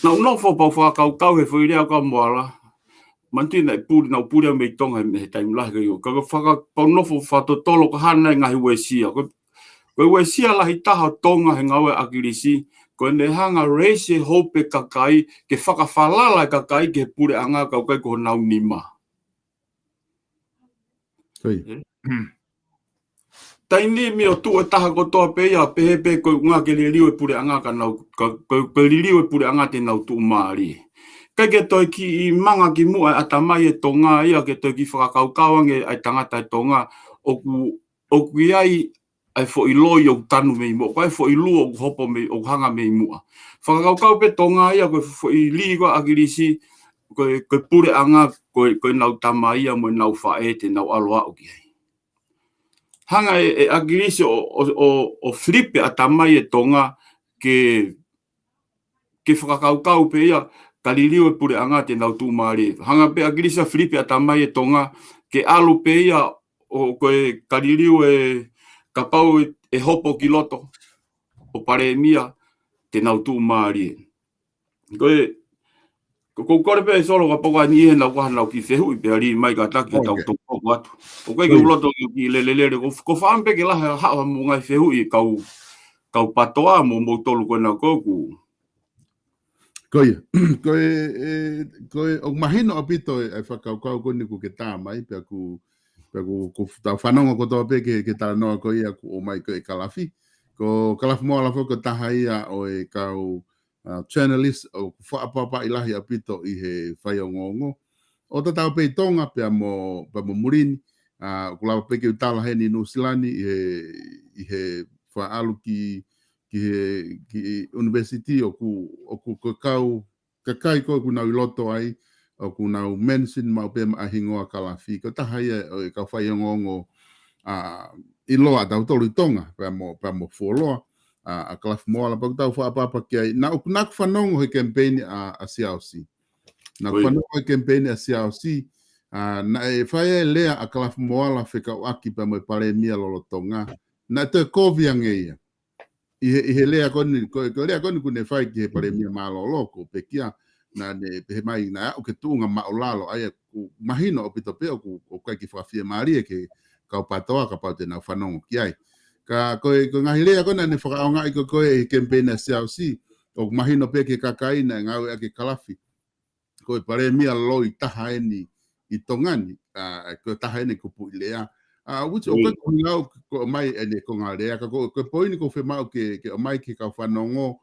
naʻá ku nofo pea u fakakaukau he foʻi lea ko ia mo ala. Manatuʻi naʻe puli, naʻá ku puli au mei Tonga he, he taimi lahi ko ia. Ka, ka faka, pea u nofo fakatotolo ka hana e ngaahi uesia. Ko, ko e uesia lahi taha ʻo Tonga he ngāue ʻa ʻAkilisi. Ko ʻene hanga ʻo raise e hope e kakai, ke fakafalala e kakai ki he puleʻanga ka ʻoku ʻikai ko honau nima. Taimi ni ʻoku tuʻu e taha kotoa pē ia, pehē pē ko e ʻuhinga ke liliu e puleʻanga ka nau, ka, ko, ko e liliu e puleʻanga te nau tuʻumālie. ʻIkai ke toe kiʻi manga ki muʻa e ʻatamai e Tonga ia, ke toe kiʻi fakakaukau ange ʻa e tangata e Tonga, ʻoku, ʻoku ʻi ai ʻa e foʻi loi ʻoku tanu mei muʻa, ko e foʻi lī ʻoku hopo mei, ʻoku hanga mei muʻa. Fakakaukau pē Tonga ia, ko e foʻi lī ko ē ʻa ʻAkilisi, ko e, ko e puleʻanga, ko e, ko ʻenau tamai ia mo ʻenau faʻē te nau ʻalu ʻo aʻu ki ai. Hanga ʻe, ʻe ʻAkilisi ʻo, ʻo, ʻo, ʻo filipe ʻatamai e Tonga ke, ke fakakaukau pē ia ka liliu e puleʻanga te nau tuʻumālie. Hanga pē ʻAkilisi ʻo filipe ʻatamai e Tonga ke ʻalu pē ia ʻo ko e ka liliu e kapau ʻe hopo ki loto ʻo palēmia te nau tuʻumālie. Ko e, ko, ko e kole pē ʻe Solo kapau ʻe ʻi ai ha nau kiʻi fehuʻi pea lī mai kātaki ke tau toʻo atu. ʻOku ʻikai ke u loto ke u kiʻi lelelele, ko, ko e fakaʻamu pē ke lahi ha, ha mou ngaahi fehuʻi kau, kau patoa mo moutolu ko ena ko ē ʻoku. Ko ia, ko e, ē, ko e, ʻoku mahino ʻaupito e, e fakakaukau ko eni ʻoku ke tā mai, pea ʻoku, pea ʻoku, ʻoku tau fanongo kotoa pē ki he, ki he talanoa ko ia ʻoku ʻomai ko ē ʻe Kalafi. Ko Kalafi Moala foki ko e taha ia ʻo e kau, uh, journalist ʻoku fakaʻapaʻapaʻi lahi ʻaupito ʻi he faiongoongo. ʻO tatau pē ʻi Tonga pea mo, pea mo muli ni, uh, ʻoku lava pē ke u tala heni ʻi Nuʻusila ni ʻi he, ʻi he fakaʻalu ki, ki he, ki university ʻoku, ʻoku ko e kau kakai ko ē ʻoku nau ʻi loto ai, ʻoku nau mention maʻu pē maʻa e hingoa Kalafi. Ko e taha ia ʻo e kau faiongoongo, a, ʻiloa ʻa tautolu ʻi Tonga, pea mo, pea mo fuoloa, a, ʻa Kalafi Moala, pea ʻoku tau fakaʻapaʻapa ki ai. Naʻa ku, naʻa ku fanongo he kemipeini ʻa, ʻa Siaosi. Naʻa ku fanongo he kemipeini ʻa Siaosi, a, naʻe fai e lea ʻa Kalafi Moala fekauʻaki pea mo e palēmia lolotonga. Naʻe toe kovi ange ia. ʻI he, ʻi he lea ko eni, ko, ko e lea ko eni ʻoku ne fai ki he palēmia mālōlō, ko e pekia, naʻa ne pehē mai naʻe aʻu ki he tuʻunga māʻulalo, ʻa ia ʻoku mahino ʻaupito pē ʻoku, ʻoku ʻikai ke fakafiemālie ki he kau PATOA kapau te nau fanongo ki ai. Ka ko e, ko e ngaahi lea ko ē naʻa ne fakaʻaongaʻi ko ē ʻi he kemipeini ʻa Siaosi, ʻoku mahino pē ki he kakai naʻe ngāueʻaki ʻe Kalafi ko e palēmia loi taha eni ʻi Tonga ni, a, ko e taha eni kupuʻi lea. A, which ʻoku ʻikai ko e ngāue ko ē mai eni ko e ngaahi lea, ka ko, ko e poini ʻoku ou fiemaʻu ke, ke ʻomai ki he kau fanongo,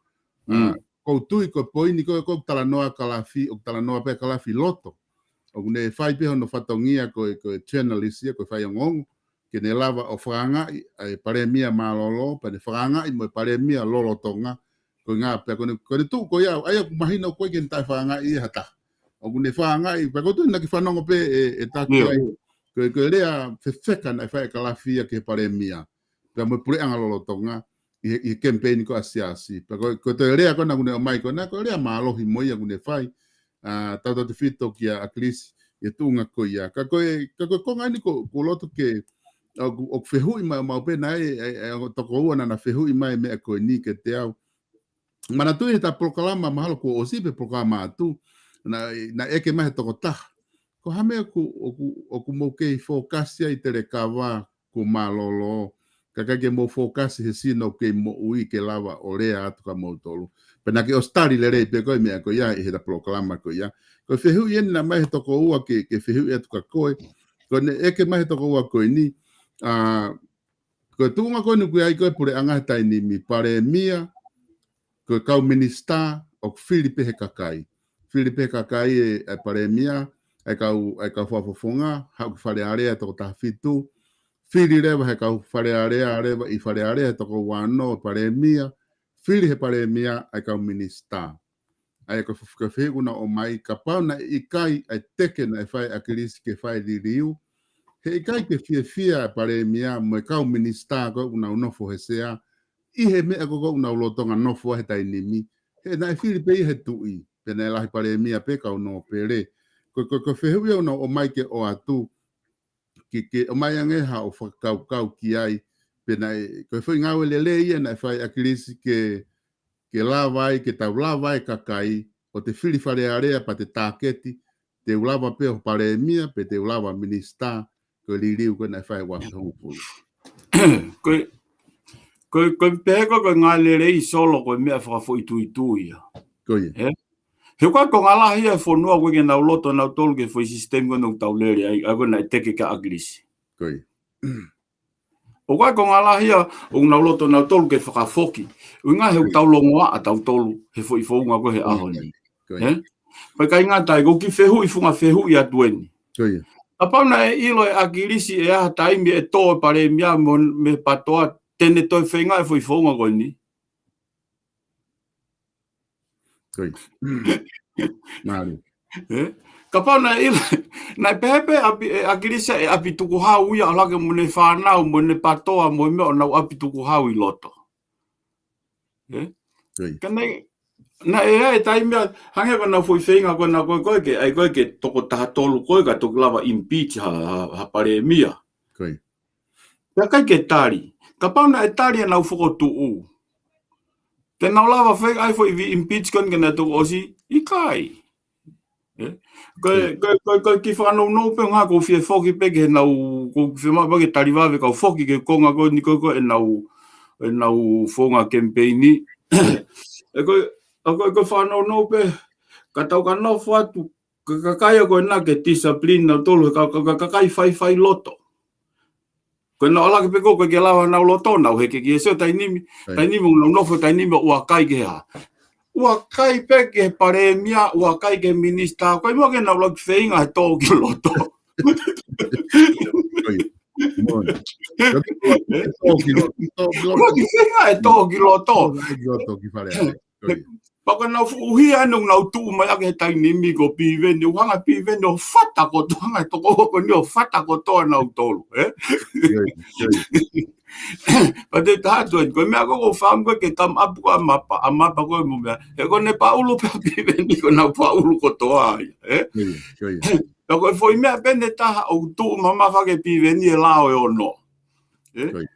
a, ʻoku ou tui ko e poini ko ē, ko e talanoa Kalafi, ʻoku talanoa pē Kalafi loto. ʻOku ne fai pē hono fatongia ko e, ko e journalist ia, ko e faiongoongo, ke ne lava ʻo fakaangaʻi ʻa e palēmia mālōlō, pea ne fakaangaʻi mo e palēmia lolotonga, ko e ngaahi pea ko ʻene, ko ʻene tuʻu ko ia, ʻa ia ʻoku mahino ko ē ke ne taʻefakaangaʻi ia ha taha. ʻOku ne fakaangaʻi, pea ʻoku ou tui naʻa ke fanongo pē ʻe, ʻe taki ai. Ko e, ko e lea fefeka naʻe fai ʻe Kalafi ia ki he palēmia. Pea mo e puleʻanga lolotonga, ʻi he, ʻi he kemipeini ko ē ʻa Siaosi. Pea ko, ko e toe lea ko ē naʻa ku ne ʻomai ko ē naʻe, ko e lea mālohi mo ia ʻoku ne fai. A, tautautefito kia ʻAkilisi, ʻi he tuʻunga ko ia. Ka ko e, ka ko e konga eni ʻoku, ʻoku ou loto ke, ʻoku, ʻoku fehuʻi maʻu, maʻu pē naʻe, e, e, ʻo tokoua naʻa na fehuʻi mai meʻa ko eni kiate au. Manatuʻi he ta polokalama mahalo kuo ʻosi pe polokalama atu, naʻe, naʻe ʻeke mai he tokotaha. Ko e hā e meʻa ʻoku, ʻoku, ʻoku mou kei fokasi ai Telekava kuo mālōlō, ka ʻikai ke mou fokasi he sino kei moʻui ke lava ʻo lea atu kia moutolu. Pea naʻa ke ʻosi tali lelei pē ko e meʻa ko ia ʻi he ta polokalama ko ia. Ko e fehuʻi eni naʻe ʻomai he tokoua ke, ke fehuʻi atu kia koe. Ko ʻene ʻeke mai he tokoua ko eni, a, ko e tuʻunga ko eni ʻoku ʻi ai ko ē puleʻanga he taimi ni, palēmia, ko e kau minisitā, ʻoku fili pē he kakai. Fili pē he kakai e, e palēmia, e kau, e kau fakafofonga, haʻu ki Fale Alea toko taha fitu, fili leva he kau Fale Alea, leva ʻi Fale Alea toko ua ono palēmia, fili he palēmia e kau minisitā. ʻA ia ko e f-, ko e fehuʻi ʻoku nau ʻomai, kapau naʻe ʻikai ʻa e teke naʻe fai ʻe ʻAkilisi ke fai liliu, he ʻikai ke fiefia e palēmia mo e kau minisitā ko ē ʻoku nau nofo he sea, ʻi he meʻa ko ē ʻoku nau lolotonga nofo ai he taimi ni, he naʻe fili pē ia he tuʻi, pea naʻe lahi palēmia pē kau nōpele. Ko, ko, ko e fehuʻi ia ʻoku nau ʻomai ke ʻoatu, ke, ke ʻomai ange haʻo fakakaukau ki ai, pea naʻe, ko e foʻi ngāue lelei ia naʻe fai ʻe ʻAkilisi ke, ke lava ai, ke tau lava ai kakai, ʻo te fili Fale Alea pea te tāketi, te u lava pē ʻo palēmia, pe te u lava minisitā, ko e liliu ko ē naʻe fai ua afe hongofulu. Ko e, ko e, ko e pehē ko e, ko e ngāue lelei Solo ko e meʻa fakafoʻituitui ia. Ko ia. Ē? He ko e konga lahi ia e fonua ʻoku ʻikai ke nau loto nautolu ki he foʻi sisitemi ko ē ʻoku tau lele ai, ʻa ia ko ē naʻe teke kia ʻAkilisi. Ko ia. ʻOku ʻi ai e konga lahi ia ʻoku nau loto nautolu ke fakafoki. ʻUhinga he ʻoku tau longoaʻa tautolu he foʻi founga ko ē he ʻaho ni. Ko ia. Ē? Pea ʻikai ngata ai, ko e kiʻi fehuʻi, funga fehuʻi atu eni. Ko ia. Kapau naʻe ʻilo ʻe ʻAkilisi ʻe ʻi ai ha taimi ʻe tō e palēmia mo, mei he PATOA te ne toe feinga e foʻi founga ko eni. Ko ia. Mālie. Ē? Kapau naʻe ʻilo, naʻe pehē pē ʻapi, ʻe ʻAkilisi ʻe ʻapi tukuhau ia ʻo laka mo ʻene fānau, mo ʻene PATOA, mo e meʻa ʻo nau ʻapi tukuhau ʻi loto. Ē? Ko ia. Ka naʻe, naʻe ʻi ai e taimi ia, hangē ko ʻenau foʻi feinga ko ē naʻa ko ē, ko ē ke, ʻai ko ē ke toko taha tolu ko ē ka toki lava impeach ha, ha, ha palēmia. Ko ia. Pea ʻikai ke tali. Kapau naʻe tali ʻenau fokotuʻu, te nau lava feinga ʻai foʻi vi impeach ko eni ke nau toki ʻosi, ʻikai. Ē? Ko e, ko e, ko e, ko e kiʻi fakanounou pē ʻuhinga ʻoku ou fie foki pē ki heʻenau, ʻoku ou fiemaʻu pē ke tali vave kau foki ki he konga ko eni ko ē, ko ē ʻenau, ʻenau founga kemipeini. Ē ko e, ʻa ko e, ko e fakanounou pē, ka tau ka nofo atu, ka, ka, kakai ko ena ke discipline nautolu, ka, ka, ka, kakai faifai loto. Ko e nau ʻalu ki he pē ko ē ke lava nau loto, nau heke ki he sio taimi ni, taimi ni ʻoku nau nofo taimi ni ʻo ʻai ki he hā. ʻAi ki he palēmia, ʻai ki he minisitā, ko e meʻa ke nau ʻalu ki he feinga he tō ki loto. Ko ia. Moʻoni. Ko e tō ki loto, tō ki loto. ʻAlu ki he feinga he tō ki loto. Tō ki loto ki Fale Alea. Ko ia. Pea ko e nau fuʻu hia ʻoku nau tuʻu mai ʻaki he taimi ni ko Piveni, ʻoku hanga Piveni ʻo fata kotoa, hanga toko ko eni ʻo fata kotoa nautolu, ē? Ko ia, ko ia. Pea te u taha atu eni, ko e meʻa ko ē ʻoku ou fakaʻamu ko ē ke tamapu ko ē ʻa Mapa, ʻa Mapa ko ē mo meʻa. He ko ʻene paʻulu pē ʻa Piveni ko ʻenau paʻulu kotoa ia, ē? Ko ia, ko ia. Pea ko e foʻi meʻa pē ʻe taha ʻoku tuʻu mamafa ki ai ʻa Piveni ʻi he lao ʻe ono. Ē? Ko ia.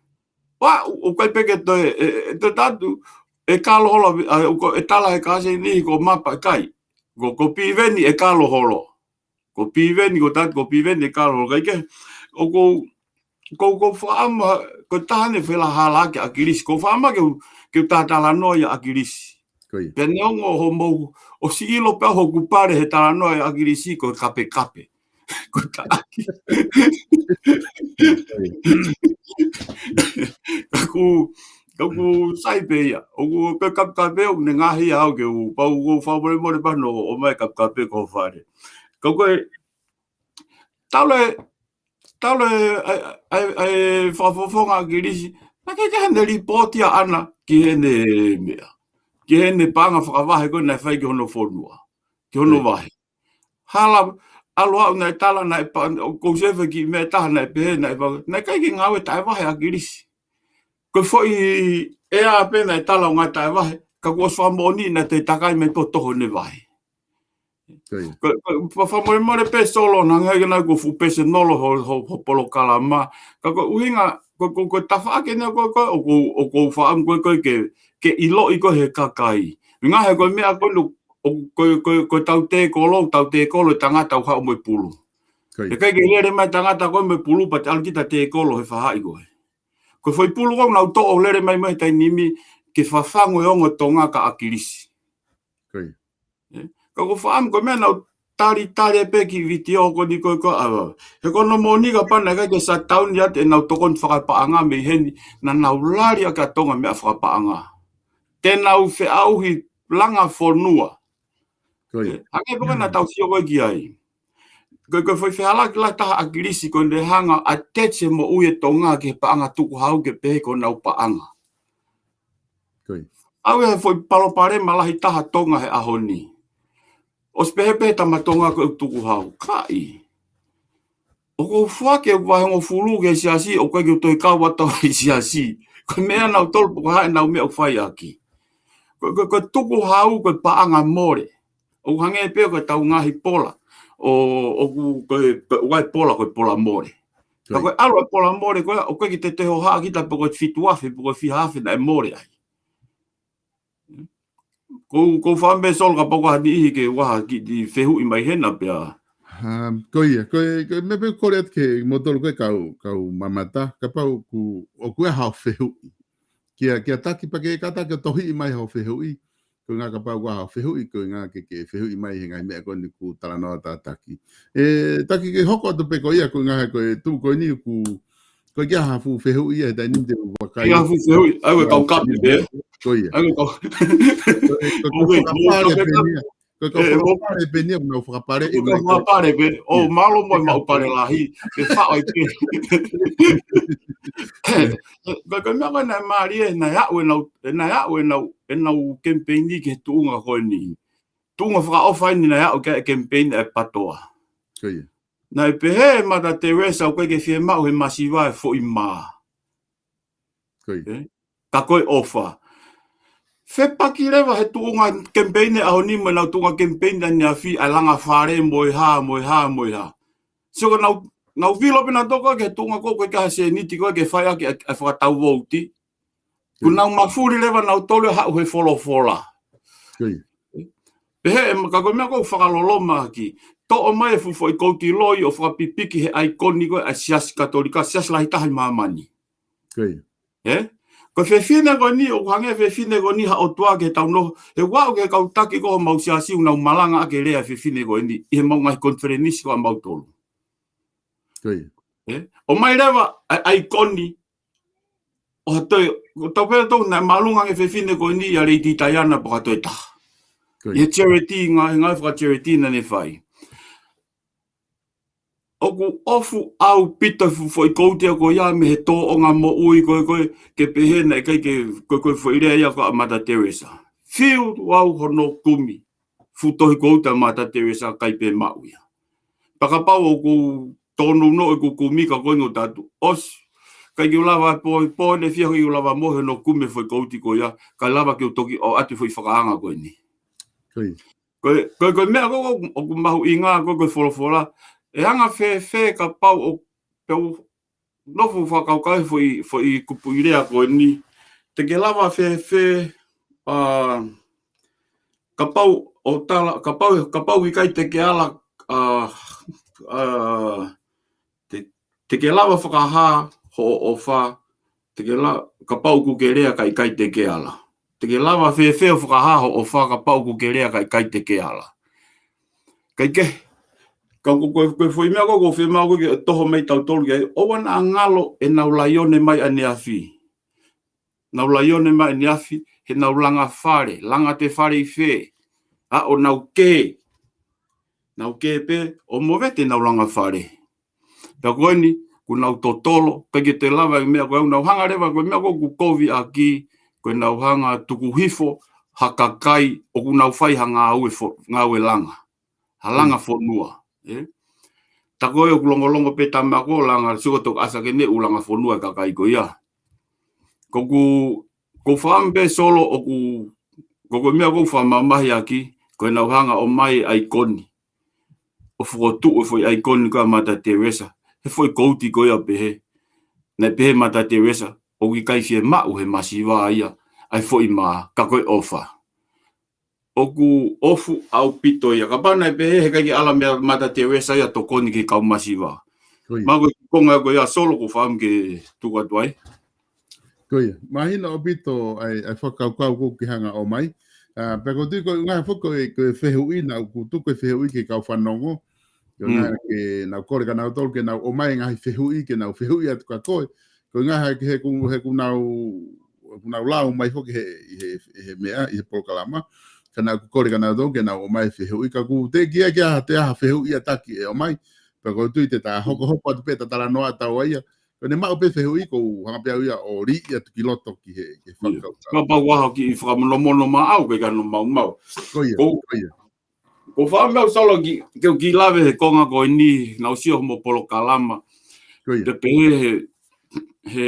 Pea, ʻoku ʻikai pē ke toe, ē, ē, toe tatu, ʻe kalo holo, ʻa, ʻoku, ʻe tala he kasi ni ko Mapa ʻikai. Ko, ko Piveni ʻe kalo holo. Ko Piveni, ko tatu, ko Piveni ʻe kalo holo. Kae kehe, ʻoku ou, ʻoku ou, ʻoku ou fakaʻamu, ko e taha ʻene fehālaaki ʻa ʻAkilisi. ʻOku ou fakaʻamu ke u, ke u talatalanoa ʻia ʻAkilisi. Ko ia. Pea neongo hoʻomou, ʻosi ʻilo pē hoku pale he talanoa ʻia ʻAkilisi ko e kapekape. Ko e taʻaki. Ka ʻoku, ka ʻoku sai pē ia. ʻOku pē kapekape ʻoku ne ngaohi au ke u, pea ʻoku ou fakamolemole pea ʻomai kapekape ki ho fale. Ka ko e, talu e, talu e, ʻa e, ʻa e, ʻa e fakafofonga ʻa ʻAkilisi, naʻe ʻikai ke ʻi ai haʻane lipooti ʻaʻana ki heʻene meʻa. Ki heʻene paʻanga fakavahe ko ē naʻe fai ki hono fonua. Ki hono vahe. Hala, ʻalu ʻo naʻe tala naʻe pa-, ʻoku ou sio ki he meʻa ʻe taha naʻe pehē, naʻe pa-, naʻe ʻikai ke ngāue taʻevahe ʻa ʻAkilisi. Ko e foʻi ʻea pē naʻe tala ʻoku ngāue taʻevahe, ka kuo ʻosi fakamoʻoni naʻe toe takai mai pē ʻo toho ʻene vahe. Ko ia. Ko, ko, fa-, fakamolemole pē Solo, naʻe ʻikai ke nau ko e fuʻu pesenolo ho, ho, ho polokalama. Ka ko e ʻuhinga, ko, ko, ko e tafaʻaki ʻeni ko, ko, ʻoku, ʻoku ou fakaʻamu ko ē, ko ē ke, ke ʻiloʻi ko ē he kakai. Meʻa he ko e meʻa ko ē ʻoku, ko, ko, ko e tau tēkolo, tau tēkolo e tangata ʻoku haʻu mo e pulu. Ko ia. ʻE ʻikai ke lele mai tangata ko ē mo e pulu pea te ʻalu kita tēkolo he faʻahi ko ē. Ko e foʻi pulu ko ē ʻoku nau toʻo lele mai mai he taimi ni ke fafangu e ongo Tonga kia ʻAkilisi. Ko ia. Ē, ka ʻoku ou fakaʻamu ko e meʻa naʻa ku talitali pē ki he vitiō ko eni ko ē ko ē ʻa. He ko hono moʻoni kapau naʻe ʻikai ke shutdown ia te nau tokoni fakapaʻanga mei heni, naʻa nau lali ʻaki ʻa Tonga meʻa fakapaʻanga. Te nau feʻauhi langa fonua. Ko ia. Ē, hangē ko ē naʻa tau sio ko ē ki ai. Ko e, ko e foʻi fehālaaki lahi taha ʻa ʻAkilisi ko ʻene hanga ʻo attach e moʻui ʻa Tonga ki he paʻanga tukuhau ke pehē ko honau paʻanga. Ko ia. ʻAu ia he foʻi palopalema lahi taha Tonga he ʻaho ni. ʻOsi pehē pē tama Tonga ko e tukuhau. Kaʻi. ʻOku ou foaki e vahe hongofulu ki he siasi, ʻoku ʻikai ke u toe kau atu au he siasi. Ko e meʻa naʻa nau tolu pē ko e hā ʻenau meʻa ʻoku fai ʻaki. Ko, ko, ko e tukuhau, ko e paʻanga mole. ʻOku hangē pē ko e tau ngaahi pola. ʻO, ʻoku, ko e, ko e ʻuhinga e pola, ko e pola mole. Ka ko e ʻalu e pola mole, ko e, ʻoku ʻikai ke te te hohaʻa kita pe ko e fitu afe, pe ko e fiha afe naʻe mole ai. Ko, ʻoku ou fakaʻamu pē Solo kapau ko ha niʻihi ke ʻoua ke kiʻi fehuʻi mai hena pea. Um, ko ia, ko e, ko e meʻa pē ʻoku ou kole atu ke mou tolu ko e kau, kau mamata, kapau ʻoku, ʻoku ʻi ai haʻo fehuʻi. Kia, kia Taki pea ke ka Taki ʻo tohiʻi mai haʻo fehuʻi, ko e ʻuhinga kapau ʻoku ʻi ai haʻo fehuʻi, ko e ʻuhinga ke, ke fehuʻi mai he ngaahi meʻa ko eni ʻoku talanoa atu ʻa Taki. Ē, Taki ke hoko atu pē ko ia, ko e ʻuhinga ko e tuʻu ko eni ʻoku, ʻoku ʻikai ha fuʻu fehuʻi ia, he taimi ni te u vakai. ʻIkai ha fuʻu fehuʻi, ʻa e kau kape pē. Ko ia. ʻA e kau. Ko e, ko e, ko e fakapale pē ia. Ko e kau fakapale pē ia, ʻoku nau fakapale. Ko e kau fakapale pē, ʻo mālō mo e maʻu pale lahi, ke faʻo ai pē. Ko e, ko e meʻa ko ē naʻe mālie, naʻe aʻu ʻenau, naʻe aʻu ʻenau, ʻenau kemipeini ki he tuʻunga ko eni. Tuʻunga fakaʻofa eni naʻe aʻu ki ai e kemipeini ʻa e PATOA. Ko ia. Naʻe pehē ʻe Mata Teresa ʻoku ʻikai ke fiemaʻu he masiva e foʻi mā. Ko ia. Ē? Ka ko e ʻofa. Fepaki leva he tuʻunga kemipeini ʻaho ni mo ʻenau tuʻunga kemipeini ʻaneafi ʻa e langa fale mo e hā, mo e hā, mo e hā. Sio ko ʻenau, nau vilo pē nautolu ki he tuʻunga ko ē ʻoku ʻikai ha sēniti ko ē ke fai ʻaki ʻa e, ʻa e fakatau vouti. Ko ia. Nau mafuli leva nautolu ʻo haʻu he folofola. Ko ia. Pehē ʻe Mata ko e meʻa ʻoku ou fakaloloma ʻaki. Toʻo mai e fuʻu foʻi kouti loi ʻo fakapipiki he ʻaikoni ko ē ʻa e siasi Katolika, siasi lahi taha ʻi māmani. Ko ia. Ē? Ko e fefine ko eni, ʻoku hangē fefine ko eni ha ʻotua ke tau nofo. He ʻoku aʻu ki he kau taki ko ē homau siasi ʻoku nau malanga ʻaki e lea e fefine ko eni, ʻi he mau ngaahi konifelenisi ko ē ʻamautolu. Ko ia. ʻE? ʻOmai leva ʻa e ʻaikoni ʻo ha toe, ʻo tau pehē ʻe tautolu naʻe māʻolunga ange e fefine ko eni ʻia Lady Diana pea ko ha toe taha. ʻI he charity, ngaahi, ngaahi faka-charity naʻa ne fai. ʻOku ʻofu ʻaupito e fuʻu foʻi kouti ko ia mei he tōʻonga moʻui ko ē, ko ē, ke pehē naʻe ʻikai ke, ko e, ko e foʻi lea ia ko ē ʻa Mother Teresa. Fiu au hono kumi fuʻu tohi kouti ʻa Mother Teresa, ʻikai pē maʻu ia. Pea kapau ʻoku tōnounou ʻeku kumi ka ko eni ʻoku tatu ʻosi. ʻIkai ke u lava pō, pō ne fia ke u lava mo hono kumi e foʻi kouti ko ia, kae lava ke u toki ʻoatu e foʻi fakaanga ko eni. Ko e, ko e, ko e meʻa ko ē ʻoku mahuʻinga ko ē, ko e folofola. ʻE anga fēfē kapau ʻoku, pea u nofo fakakaukau he foʻi, foʻi kupuʻi lea ko eni. Te ke lava fēfē, ʻa, kapau ʻoku tala, kapau, kapau ʻikai te ke ala, ʻa, ʻa, te, te ke lava fakahā hoʻo ʻofa, te ke la, kapau ʻoku ke lea kae ʻikai te ke ala. Te ke lava fēfē ʻo fakahā hoʻo ʻofa kapau ʻoku ke lea kae ʻikai te ke ala. Kae kehe, ka ko, ko, ko e foʻi meʻa ko ē ʻoku ou fiemaʻu ko ē ke toho mai tautolu ki ai, ʻoua naʻa ngalo ʻenau laione mai ʻaneafi. Nau laione mai ʻaneafi, heʻenau langa fale, langa e fale ʻi fē, ʻa ʻo nau kē. Nau kē pē, ʻo movete ʻenau langa fale. Pea ko eni, kuo nau totolo, ʻikai ke toe lava e meʻa ko ē, nau hanga leva ko e meʻa ko ē ʻoku kovi ʻaki, ko ʻenau hanga tuku hifo ha kakai ʻoku nau fai ha ngāue fo-, ngāue langa. Ha langa fonua, ē? Tā ko ē ʻoku longolongo pē tama ko ē langa, sio ko e toki ʻasi ange ʻoku langa fonua e kakai ko ia. Ko ʻeku, ʻoku ou fakaʻamu pē Solo ʻoku, ko e, ko e meʻa ʻoku ou fakamamahi ʻaki, ko ʻenau hanga ʻo ʻomai e ʻaikoni. ʻO fokotuʻu e foʻi ʻaikoni ko ē ʻa Mother Teresa. He foʻi kouti ko ia pehē. Naʻe pehē ʻe Mother Teresa, ʻoku ʻikai fiemaʻu ʻe he masiva ia ʻa e foʻi mā, ka ko e ʻofa. ʻOku ʻofu ʻaupito ia. Kapau naʻe pehē heʻikai ke ala meia Mother Teresa ia ʻo tokoni ki he kau masiva. Ko ia. Mahalo ko e konga ko ia Solo ʻoku ou fakaʻamu ke tuku atu ai. Ko ia. Mahino ʻaupito ʻa e, ʻa e fakakaukau ko ē ʻoku ke hanga ʻo ʻomai. ʻA, pea ʻoku ou tui ko e ngaahi foki ko e, ko e fehuʻi naʻa ku tuku e fehuʻi ki he kau fanongo. Ko e ngaahi ke nau kole kia nautolu ke nau ʻomai e ngaahi fehuʻi, ke nau fehuʻi atu kia koe. Ko e ngaahi he, he ʻoku, he ʻoku nau, ʻoku nau lau mai foki he, he, he meʻa, ʻi he polokalama. Ka naʻa ku kole kia nautolu ke nau ʻomai e fehuʻi. Ka ʻoku teʻeki ai ke ʻi ai ha toe ha fehuʻi ʻe taki ʻe ʻomai. Pea ʻoku ou tui te ta hokohoko atu pē ʻeta talanoa ʻataua ia. Ko ʻene maʻu pē fehuʻi ʻoku ou hanga pē au ia ʻo liʻi atu ki loto ki he, ki he fakakaukau. Kapau ʻoku ʻi ai ha kiʻi fakamonomono maʻau, ʻikai ke ʻi ai hano maumau. Ko ia, ko ia. ʻOku ou fakaʻamu au Solo ke, ke u kiʻi lave he konga ko eni, naʻa ku sio mo e polokalama. Ko ia. Te pehē he, he,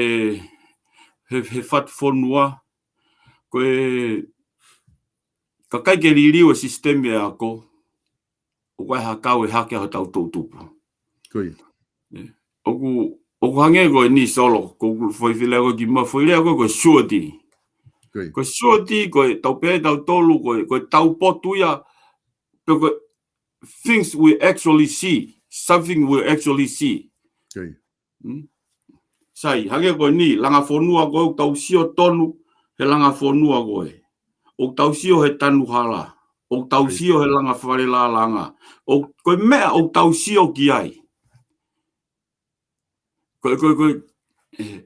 he, he fatu fonua. Ko e, ka ʻikai ke liliu e sisitemi e ako, ʻoku ʻikai ha kau ʻe hake ʻa hotau toʻutupu. Ko ia. ʻE, ʻoku, ʻoku hangē ko eni Solo, ko e foʻi lea ko ē kimuʻa, foʻi lea ko ē ko e surety. Ko ia. Ko e surety, ko e tau pehē tautolu, ko e, ko e taupotu ia, pe ko e things we actually see, something we actually see. Ko ia. Hmm? Sai, hangē ko eni, langa fonua ko ē, ʻoku tau sio tonu he langa fonua ko ē. ʻOku tau sio he tanu hala. ʻOku tau sio he langa fale lālanga. ʻO, ko e meʻa ʻoku tau sio ki ai. Ko e, ko e, ko e, ʻe,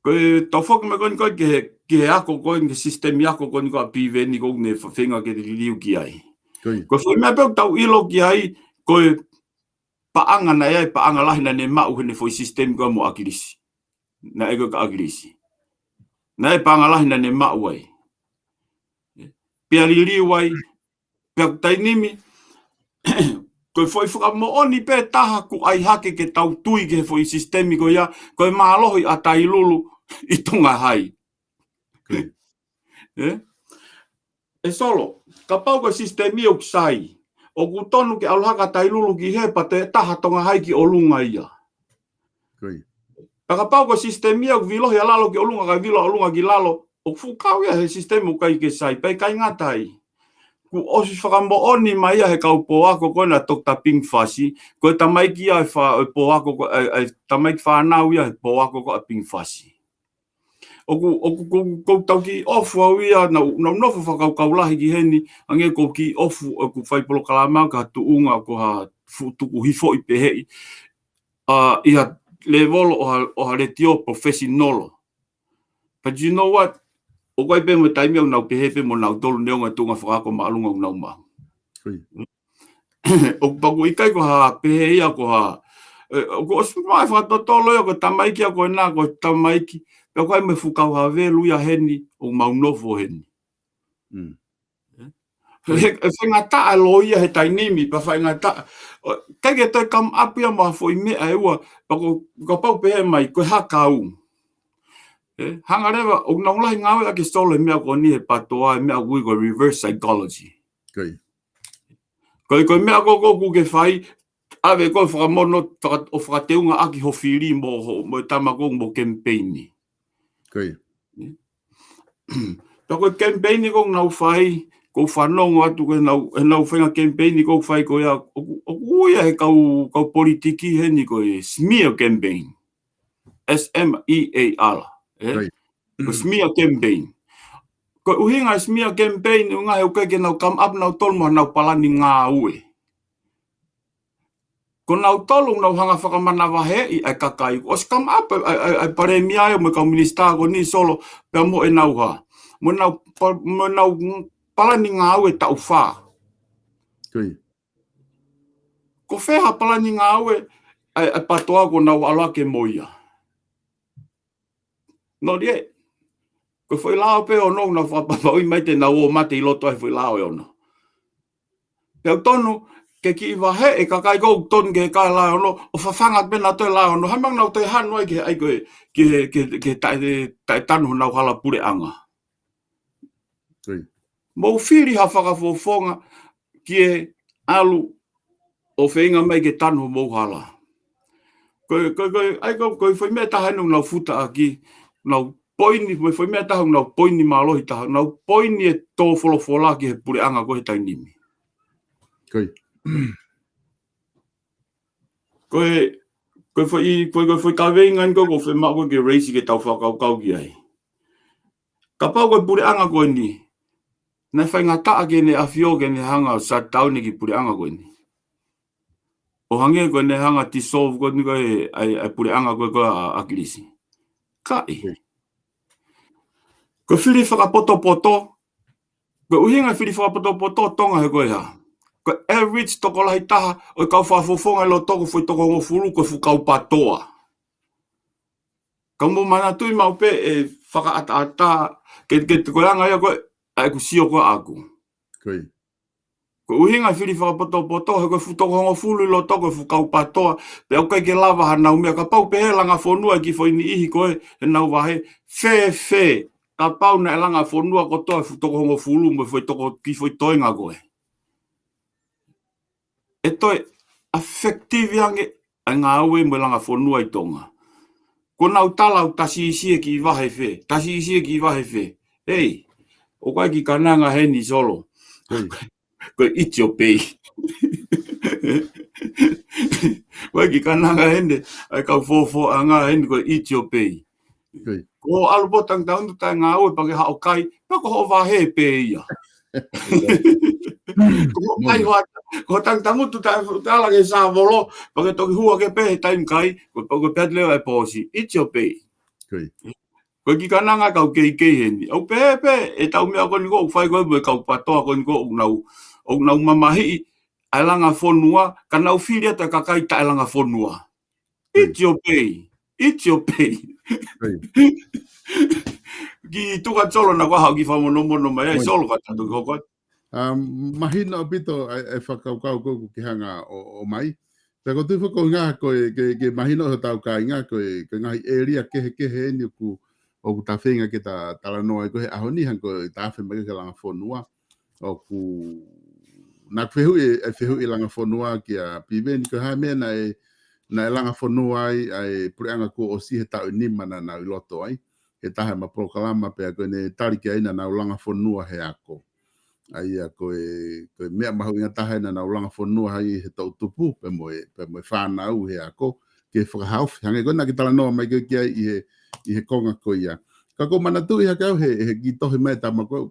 ko e tau foki mai ko eni ko ē ki he, ki he ako ko ē, ki he sisitemi ako ko eni ko ē ʻa Piveni ko ē ʻoku ne fa-, feinga ke liliu ki ai. Ko ia. Ko e foʻi meʻa pē ʻoku tau ʻilo ki ai, ko e paʻanga naʻe ʻi ai, paʻanga lahi naʻa ne maʻu heʻene foʻi sisitemi ko ē mo ʻAkilisi. Naʻe ko ē kia ʻAkilisi. Naʻe paʻanga lahi naʻa ne maʻu ai. Pea liliu ai, pea taimi ni, ko e foʻi fakamoʻoni pē taha ʻoku ʻai hake ke tau tui ki he foʻi sisitemi ko ia, ko e mālohi ʻa Tailulu ʻi Tonga Hai. Ko ia. ʻE? ʻE Solo, kapau ko e sisitemi ʻoku sai, ʻoku tonu ke ʻalu hake ʻa Tailulu ki hē pea toe taha Tonga Hai ki ʻolunga ia. Ko ia. Pea kapau ko e sisitemi ia ʻoku vilohi ʻa lalo ki ʻolunga, kae vilo ʻolunga ki lalo, ʻoku fuʻu kau ia he sisitemi ʻoku ʻikai ke sai, pea ʻikai ngata ai. Kuo ʻosi fakamoʻoni mai ia he kau pōako ko ena Doctor Ping Fasi, ko e tamaiki ia e fa-, e pōako ko, e, e tamaiki fānau ia he pōako ko ē ʻa Ping Fasi. ʻOku, ʻoku, ʻoku, ʻoku ou tau kiʻi ʻofu au ia, naʻa ku, naʻa ku nofo fakakaukau lahi ki heni, hangē ʻoku ou kiʻi ʻofu, ʻoku fai polokalama ka tuʻunga ko ha fuʻu tuku hifoʻi pehē. ʻA, ʻi ha levolo ʻo ha, ʻo ha letiō professional. But you know what? ʻOku ʻi ai pē mo e taimi ʻoku nau pehē pē mo nautolu neongo e tuʻunga fakaako māʻolunga ʻoku nau maʻu. ʻOku pau ʻikai ko ha pehē ia ko ha, ʻoku ʻosi mai fakatotolo ia ko e tamaiki ia ko ena ko e tamaiki. Pea ko e ʻai mo e fuʻu kau havelu ia heni ʻoku mau nofo heni. He, he faingataʻa lōia he taimi ni, pea faingataʻa. ʻIkai ke toe come up ia mo ha foʻi meʻa ʻe ua, pea ko, kapau pehē mai, ko e hā kau. Hanga leva, ʻoku nau lahi ngāue ʻaki Solo he meʻa ko eni he patoa, he meʻa ʻoku ui ko e reverse psychology. Ko e, ko e meʻa ko ē ʻoku ke fai, ʻave ko e fakamono, faka-, ʻo fakateunga ʻaki ho fili mo ho, mo e tama ko ē mo e kemipeini. Pea ko e kemipeini ʻoku nau fai, ʻoku ou fanongo atu ko ē nau, he nau faʻahinga kemipeini ʻoku fai ko ia, ʻoku, ʻoku ui ia he kau, kau politiki heni ko e smear campaign. S M E A R. Ko e smear campaign. Ko e ʻuhinga e smear campaign, ʻuhinga he ʻoku ʻikai ke nau come up nautolu mo ʻenau palani ngāue. Ko nautolu ʻoku nau hanga fakamanavaheʻi ʻa e kakai. ʻOsi come up ʻa e, ʻa e, ʻa e palēmia ia mo e kau minisitā ko eni Solo pea mo ʻenau hā. Mo ʻenau pa-, mo ʻenau palani ngāue taʻu fā. Ko fē ha palani ngāue ʻa e, ʻa e patoa ʻoku nau ʻalu hake mo ia. Nō lie. Ko e foʻi lao pē ʻe ono ʻoku nau fakapapauʻi mai te nau ō mate ʻi loto ʻa e foʻi lao ʻe ono. Pea ʻoku tonu ke kiʻi vaheʻi e kakai ʻoku tonu ke kai lao ʻe ono, ʻo fafanga pē nautolu e lao ʻe ono, hā e meʻa ʻoku nau toe hanu ai ki he ʻai ko ē, ki he, ki he, ki he taʻe, taʻetanu honau hala puleʻanga. Mou fili ha fakafofonga ki he ʻalu ʻo feinga mai ke tanu homou hala. Ko e, ko e, ko e, ʻai ko e, ko e foʻi meʻa ʻe taha ʻoku nau futa ʻaki, nau poini, ko e foʻi meʻa ʻe taha ʻoku nau poini mālohi taha, nau poini e tō folofola ki he puleʻanga ko ē he taimi ni. Ko e, ko e foʻi, ko e, ko e foʻi kaveinga eni ko ē ʻoku ou fiemaʻu ko ē ke raise ke tau fakakaukau ki ai. Kapau ko e puleʻanga ko eni, naʻe faingataʻa ke ne ʻafio ke ne hanga ʻo shutdown e kiʻi puleʻanga ko eni. ʻO hangē ko ʻene hanga dissolve ko eni ko ē ʻa e, ʻa e puleʻanga ko ē ko ē ʻa ʻAkilisi. Kaʻi. Ko e fili fakapotopoto, ko e ʻuhinga e fili fakapotopoto ʻo Tonga he ko e hā. Ko e average tokolahi taha ʻo e kau fakafofonga ʻi loto ko e foʻi toko hongofulu ko e fuʻu kau patoa. Ka mou manatuʻi maʻu pē e fakaʻataʻatā, ke, ke ko e anga ia ko ē ʻa ʻeku sio ko ē ʻaʻaku. Ko e ʻuhinga e fili fakapotopoto, he ko e fuʻu toko hongofulu ʻi loto ko e fuʻu kau patoa, pea ʻoku ʻikai ke lava hanau meʻa, kapau pehē langa fonua e kiʻi foʻi niʻihi ko ē, ʻenau vahe, fēfē, kapau naʻe langa fonua kotoa e fuʻu toko hongofulu mo e foʻi toko kiʻi foʻi toenga ko ē. ʻE toe effective ange ʻa e ngāue mo e langa fonua ʻi Tonga. Ko ʻenau tala ʻoku ta siʻisiʻi e kiʻi vahe fē, ta siʻisiʻi e kiʻi vahe fē. Ei, ʻoku ʻi ai e kiʻi kananga heni Solo. Ko e eat your pay. ʻOku ʻi ai e kiʻi kananga heni, ʻa e kau fōfōʻanga heni ko e eat your pay. Ko hoʻo ʻalu pē ʻo tangutu taʻengāue pea ke haʻu ʻo kai, pea ko hoʻo vahe pē ia. Ko hoʻo kai hoʻo, ko hoʻo tangutu taʻe, taʻe ala ke sāvolo, pea ke toki hū hake pē he taimi kai, ko, ko e pehē atu leva e pōsi, eat your pay. Ko e kiʻi kananga kau keikei heni. ʻOku pehē pē, ʻetau meʻa ko eni ko ē ʻoku fai ko ē mo e kau patoa ko eni ko ē ʻoku nau, ʻoku nau mamahiʻi ʻa e langa fonua, ka nau fili atu e kakai taʻe langa fonua. Eat your pay. Eat your pay. Kiʻi tuku atu Solo naʻa ko e haʻu kiʻi fakamonomono mai ai Solo ka tau toki hoko atu. Mahino ʻaupito ʻa e, ʻa e fakakaukau ko ē ʻoku ke hanga ʻo, ʻo ʻomai. Pea ʻoku ou tui foki ko e ʻuhinga ko e, ke, ke mahino hotau kāinga ko e, ko e ngaahi ʻēlia kehekehe eni ʻoku, ʻoku ta feinga ke ta talanoa ai ko ē he ʻaho ni hangē ko e ta afe mai ki he langa fonua. ʻOku, naʻa ku fehuʻi, ʻa e fehuʻi langa fonua kia Piveni ko e hā e meʻa naʻe, naʻe langa fonua ai ʻa e puleʻanga kuo ʻosi he taʻu ʻe nima naʻa nau ʻi loto ai. He taha ʻema polokalama pea ko ʻene tali ki ai naʻa nau langa fonua he ako. ʻA ia ko e, ko e meʻa mahuʻinga taha ʻena naʻa nau langa fonua ai he toʻu tupu, pea mo e, pea mo e fānau he ako, ke fakahaofi. Hangē ko ē naʻa ke talanoa mai ko ē ki ai ʻi he, ʻi he konga ko ia. Ka ʻoku ou manatuʻi hake au he, he kiʻi tohi mai e tama ko ē,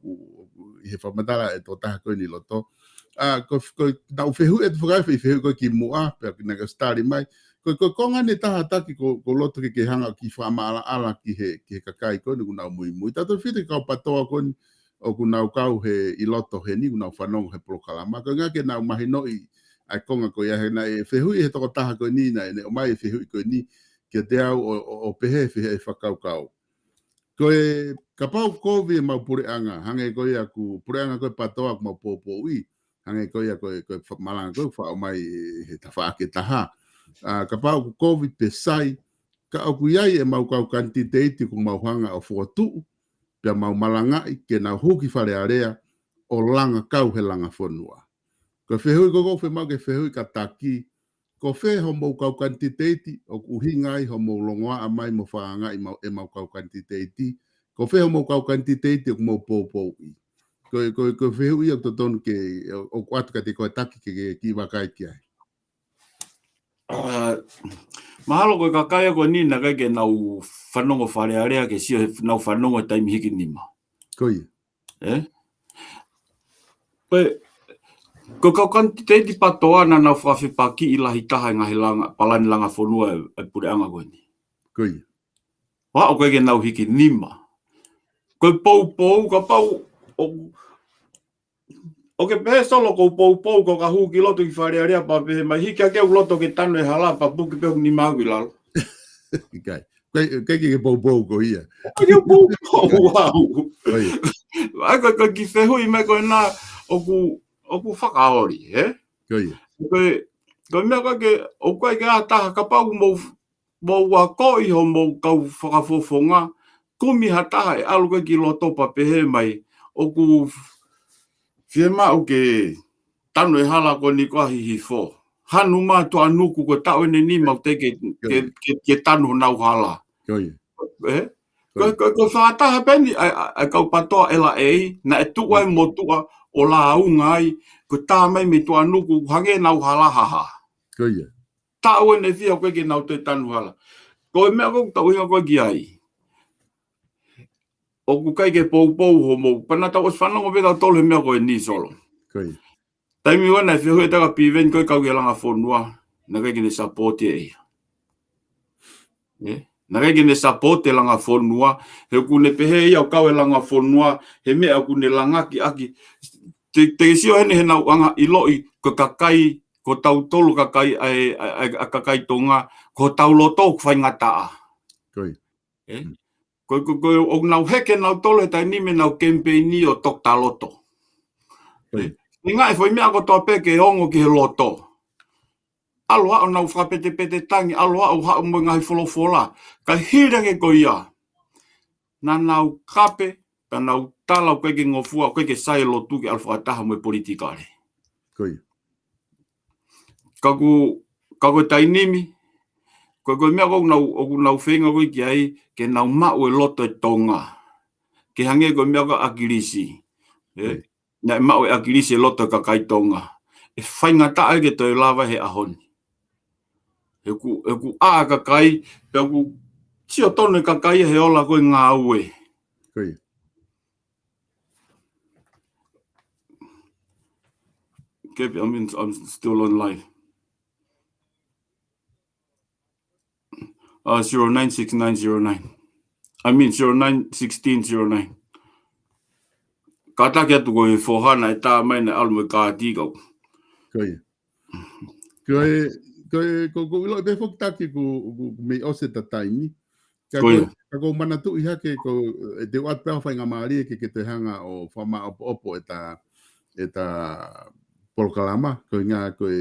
ʻi he fakamatala e tokotaha ko eni ʻi loto. ʻA, ko, ko, naʻa ku fehuʻi atu fakafehuʻi, fehuʻi ko ē ki muʻa, pea naʻa ke ʻosi tali mai. Ko, ko, ko e konga ʻeni ʻe taha Taki, ko, ko e loto ke, ke hanga ʻo kiʻi fakamaʻalaʻala ki he, ki he kakai ko eni ʻoku nau muimui. Tautefito ki he kau PATOA ko eni ʻoku nau kau he ʻi loto heni, ʻoku nau fanongo he polokalama. Ko e ʻuhinga ke nau mahinoʻi ʻa e konga ko ia he naʻe fehuʻi he tokotaha ko eni naʻe, ne ʻomai e fehuʻi ko eni kiate au ʻo, ʻo, ʻo pehē fē e fakakaukau. Ko e kapau ʻoku kovi ʻemau puleʻanga, hangē ko ia ʻoku puleʻanga ko ē PATOA ʻoku mau poupouʻi, hangē ko ia ko e, ko e fa-, malanga ko ē ʻoku faʻa ʻomai he tafaʻaki ʻe taha. ʻA, kapau ʻoku kovi pe sai, ka ʻoku ʻi ai ʻemau kau kanititeiti ʻoku mau hanga ʻo fokotuʻu, pea mau malangaʻi ke nau hū ki Fale Alea ʻo langa kau he langa fonua. Ko e fehuʻi ko ē ʻoku ou fiemaʻu ke fehuʻi kia Taki, ko fē hoʻomou kau kanititeiti ʻoku ʻuhinga ai hoʻomou longoaʻa mai mo fakaangaʻi mau, ʻemau kau kanititeiti? Ko fē hoʻomou kau kanititeiti ʻoku mou poupouʻi? Ko e, ko e, ko e fehuʻi ia ʻoku totonu ke, ʻo, ʻoku ʻoatu kiate koe Taki ke, ke, ke kiʻi vakai ki ai. ʻA, mahalo ko e kakai ko eni naʻe ʻikai ke nau fanongo Fale Alea ke sio he nau fanongo he taimi hiki nima. Ko ia. ʻE? Ko e, ko e kau kanititeiti PATOA naʻa nau fakafepakiʻi lahi taha e ngaahi langa, palani langa fonua e, e puleʻanga ko eni. Ko ia. Pea ʻoku ʻikai ke nau hiki nima. Ko e poupou kapau ʻo, ʻoku ke pehē Solo ko e poupou ko e ka hū ki loto ki Fale Alea pea pehē mai hiki hake ʻeku loto ke tanu e hala pea puke pē hoku nima au ki lalo. ʻIkai. ʻIkai, ʻikai ke poupou ko ia. ʻIkai ke poupou au. Ko ia. ʻA ia ko e, ko e kiʻi fehuʻi mai ko ena ʻoku, ʻoku fakaoli, ē? Ko ia. Ko e, ko e meʻa ko ē ke, ʻoku ʻikai ke ʻi ai ha taha kapau ʻoku mou, mou akoʻi hoʻomou kau fakafofonga, kumi ha taha ʻe ʻalu ko ē ki loto pea pehē mai, ʻoku fiemaʻu ke tanu e hala ko eni ko ā Hihifo. Hanu mai Tuʻanuku ko e taʻu ʻeni mau teʻeki ke, ke, ke, ke tanu honau hala. Ko ia. ʻE? Ko, ko, ko e fakataha pē ʻeni ʻa e, ʻa e, ʻa e kau PATOA ʻe lahi, naʻe tuʻu ai motuʻa ʻo lāunga ai, ko e tā mai mei Tuʻanuku, hangē nau hala haha. Ko ia. Taʻu ʻeni fiha ko ē ke nau toe tanu hala. Ko e meʻa ko ē ʻoku tau ʻuhinga ko ē ki ai. ʻOku ʻikai ke poupou hoʻomou. Pea naʻa tau ʻosi fanongo pē tautolu he meʻa ko eni Solo. Ko ia. Taimi ʻoku ʻi ai ʻa e fehuʻi ʻa Taki Piveni ko e kau ki he langa fonua, naʻe ʻikai ke ne support ʻe ia. ʻE? Naʻe ʻikai ke ne support e langa fonua, he ʻoku ne pehē ia ʻoku kau e langa fonua, he meʻa ʻoku ne langaki ʻaki. Te, te sio heni he naʻa ku hanga ʻiloʻi, ko e kakai, ko tautolu kakai, ʻa e, ʻa e, ʻa e, ʻa e kakai Tonga, ko hotau loto ʻoku faingataʻa. Ko ia. ʻE? Mm. Ko, ko, ko, ʻoku nau heke nautolu he taimi ni mei heʻenau kemipeini ʻo Toketā Loto. Ko ia. ʻE? Ngaahi foʻi meʻa kotoa pē ke ongo ki he loto. ʻAlu ʻo nau fakapetepete tangi, ʻalu ʻo haʻu mo e ngaahi folofola. Ka hili ange ko ia. Naʻa nau kape, ka nau tala ʻoku ʻikai ke ngofua, ʻoku ʻikai ke sai e lotu ke ʻalu fakataha mo e politikale. Ko ia. Ka ko, ka ko e taimi ni, ko, ko e meʻa ko ē ʻoku nau, ʻoku nau feinga ko ē ki ai, ke nau maʻu e loto e Tonga. Ke hangē ko e meʻa ko ē ʻa ʻAkilisi. ʻE? Ko ia. Naʻe maʻu ʻe ʻAkilisi e loto e kakai Tonga. ʻE faingataʻa ke toe lava he ʻaho ni. He ʻoku, he ʻoku ʻā e kakai, pea ʻoku sio tonu e kakai he ola ko ē ngāue. Ko ia. Okay, I mean, I'm still on live. Uh, zero nine six nine zero nine. I mean, zero nine sixteen zero nine. Kātaki atu ko e foha naʻe tā mai naʻe ʻalu mo e kāti kau. Ko ia. Ko e, ko e, ko, ko ʻilo pē foki Taki ʻoku, ʻoku, ʻoku mei ʻosi ʻeta taimi. Ka ko, ko ia. Ka ʻoku ou manatuʻi hake ko, ʻe te u ʻoatu pē ʻa e faingamālie ke, ke te hanga ʻo fakamaʻopoʻopo ʻeta, ʻeta polokalama, ko e ʻuhinga ko e,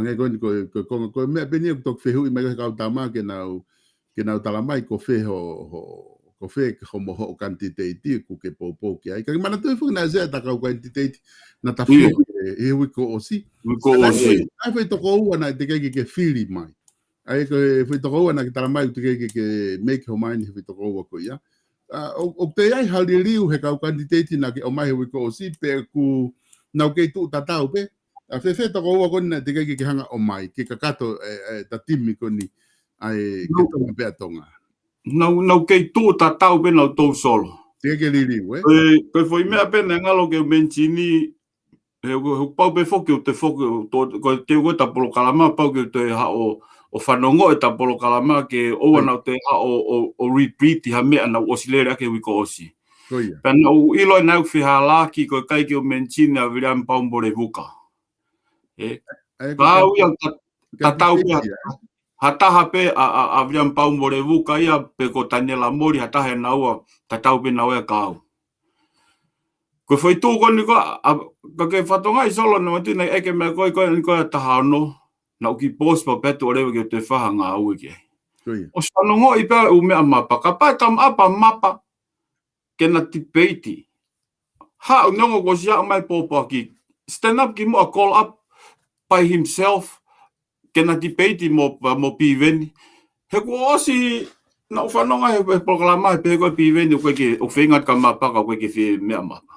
hangē ko eni ko e, ko e, ko e, ko e meʻa pē ʻeni ʻoku toki fehuʻi mai he kau tama ke nau, ke nau tala mai ko fē ho, ho, ko fē hoʻomo hoʻo kanititeiti ʻoku ke poupou ki ai. Ka ke manatuʻi foki naʻe ʻi ai ʻeta kau kanititeiti naʻa ta fili, ʻio, ʻi he uike kuo ʻosi. Uike kuo ʻosi. Naʻe ʻi ai e foʻi toko ua naʻe teʻeki ke, ke fili mai. ʻA ia ko e foʻi toko ua naʻa ke tala mai ʻoku teʻeki ke, ke make homau ʻi he foʻi toko ua ko ia. ʻA, ʻo, ʻoku toe ʻi ai ha liliu he kau kanititeiti naʻa ke ʻomai he uike kuo ʻosi pe ʻoku nau kei tuʻu tatau pē. ʻA, fēfē toko ua ko eni naʻe teʻeki ke, ke hanga ʻomai, ke kakato e, e, ʻeta timi ko eni. ʻA e, ke, nau, Tonga pē ʻa Tonga. Nau, nau kei tuʻu tatau pē nautolu Solo. Teʻeki ke liliu, ē? Ko e, ko e foʻi meʻa pē naʻe ngalo ke u mention ʻi he ʻoku, he ʻoku pau pē foki ʻo te foki, ʻo to-, ko e teu ko ē ʻeta polokalama, pau ke ʻoua te haʻu ʻo, ʻo fanongo ʻeta polokalama ke ʻoua naʻa te haʻu ʻo, ʻo, ʻo repeat ha meʻa naʻa ku ʻosi lele ʻaki he uike kuo ʻosi. Pea naʻa ku ʻilo naʻa ku fehālaaki ko e ʻikai ke u mention ʻa Viliami Paumole Vuka. ʻE, ka au ia ta-, tatau pē ha taha pē ʻa, ʻa, ʻa Viliami Paumole Vuka ia pe ko Taniela Moli, ha taha ʻe naua, tatau pē naua ia ka au. Ko e foʻi tuʻu ko eni ko ē, ʻa, ka ke fatongia Solo naʻa matu naʻe ʻeke mai ko ē, ko eni ko ē ʻa taha ono, naʻa ku kiʻi pause pea u pehē atu ʻoua leva ke u toe fai ha ngāue ki ai. ʻOsi fanongoʻi pē ʻū meʻa mapa, kapau ʻe kamaʻapa mapa, ke na debate. Haʻu neongo kuo ʻosi haʻu mai pōpoaki. Stand up kimuʻa, call up by himself. Ke na debate mo, mo Piveni. He kuo ʻosi naʻa ku fanongo he, he polokalama he pehē ko ē Piveni ʻoku ʻikai ke, ʻoku feinga atu ka mapa ka ʻoku ʻikai ke fie meʻa mapa.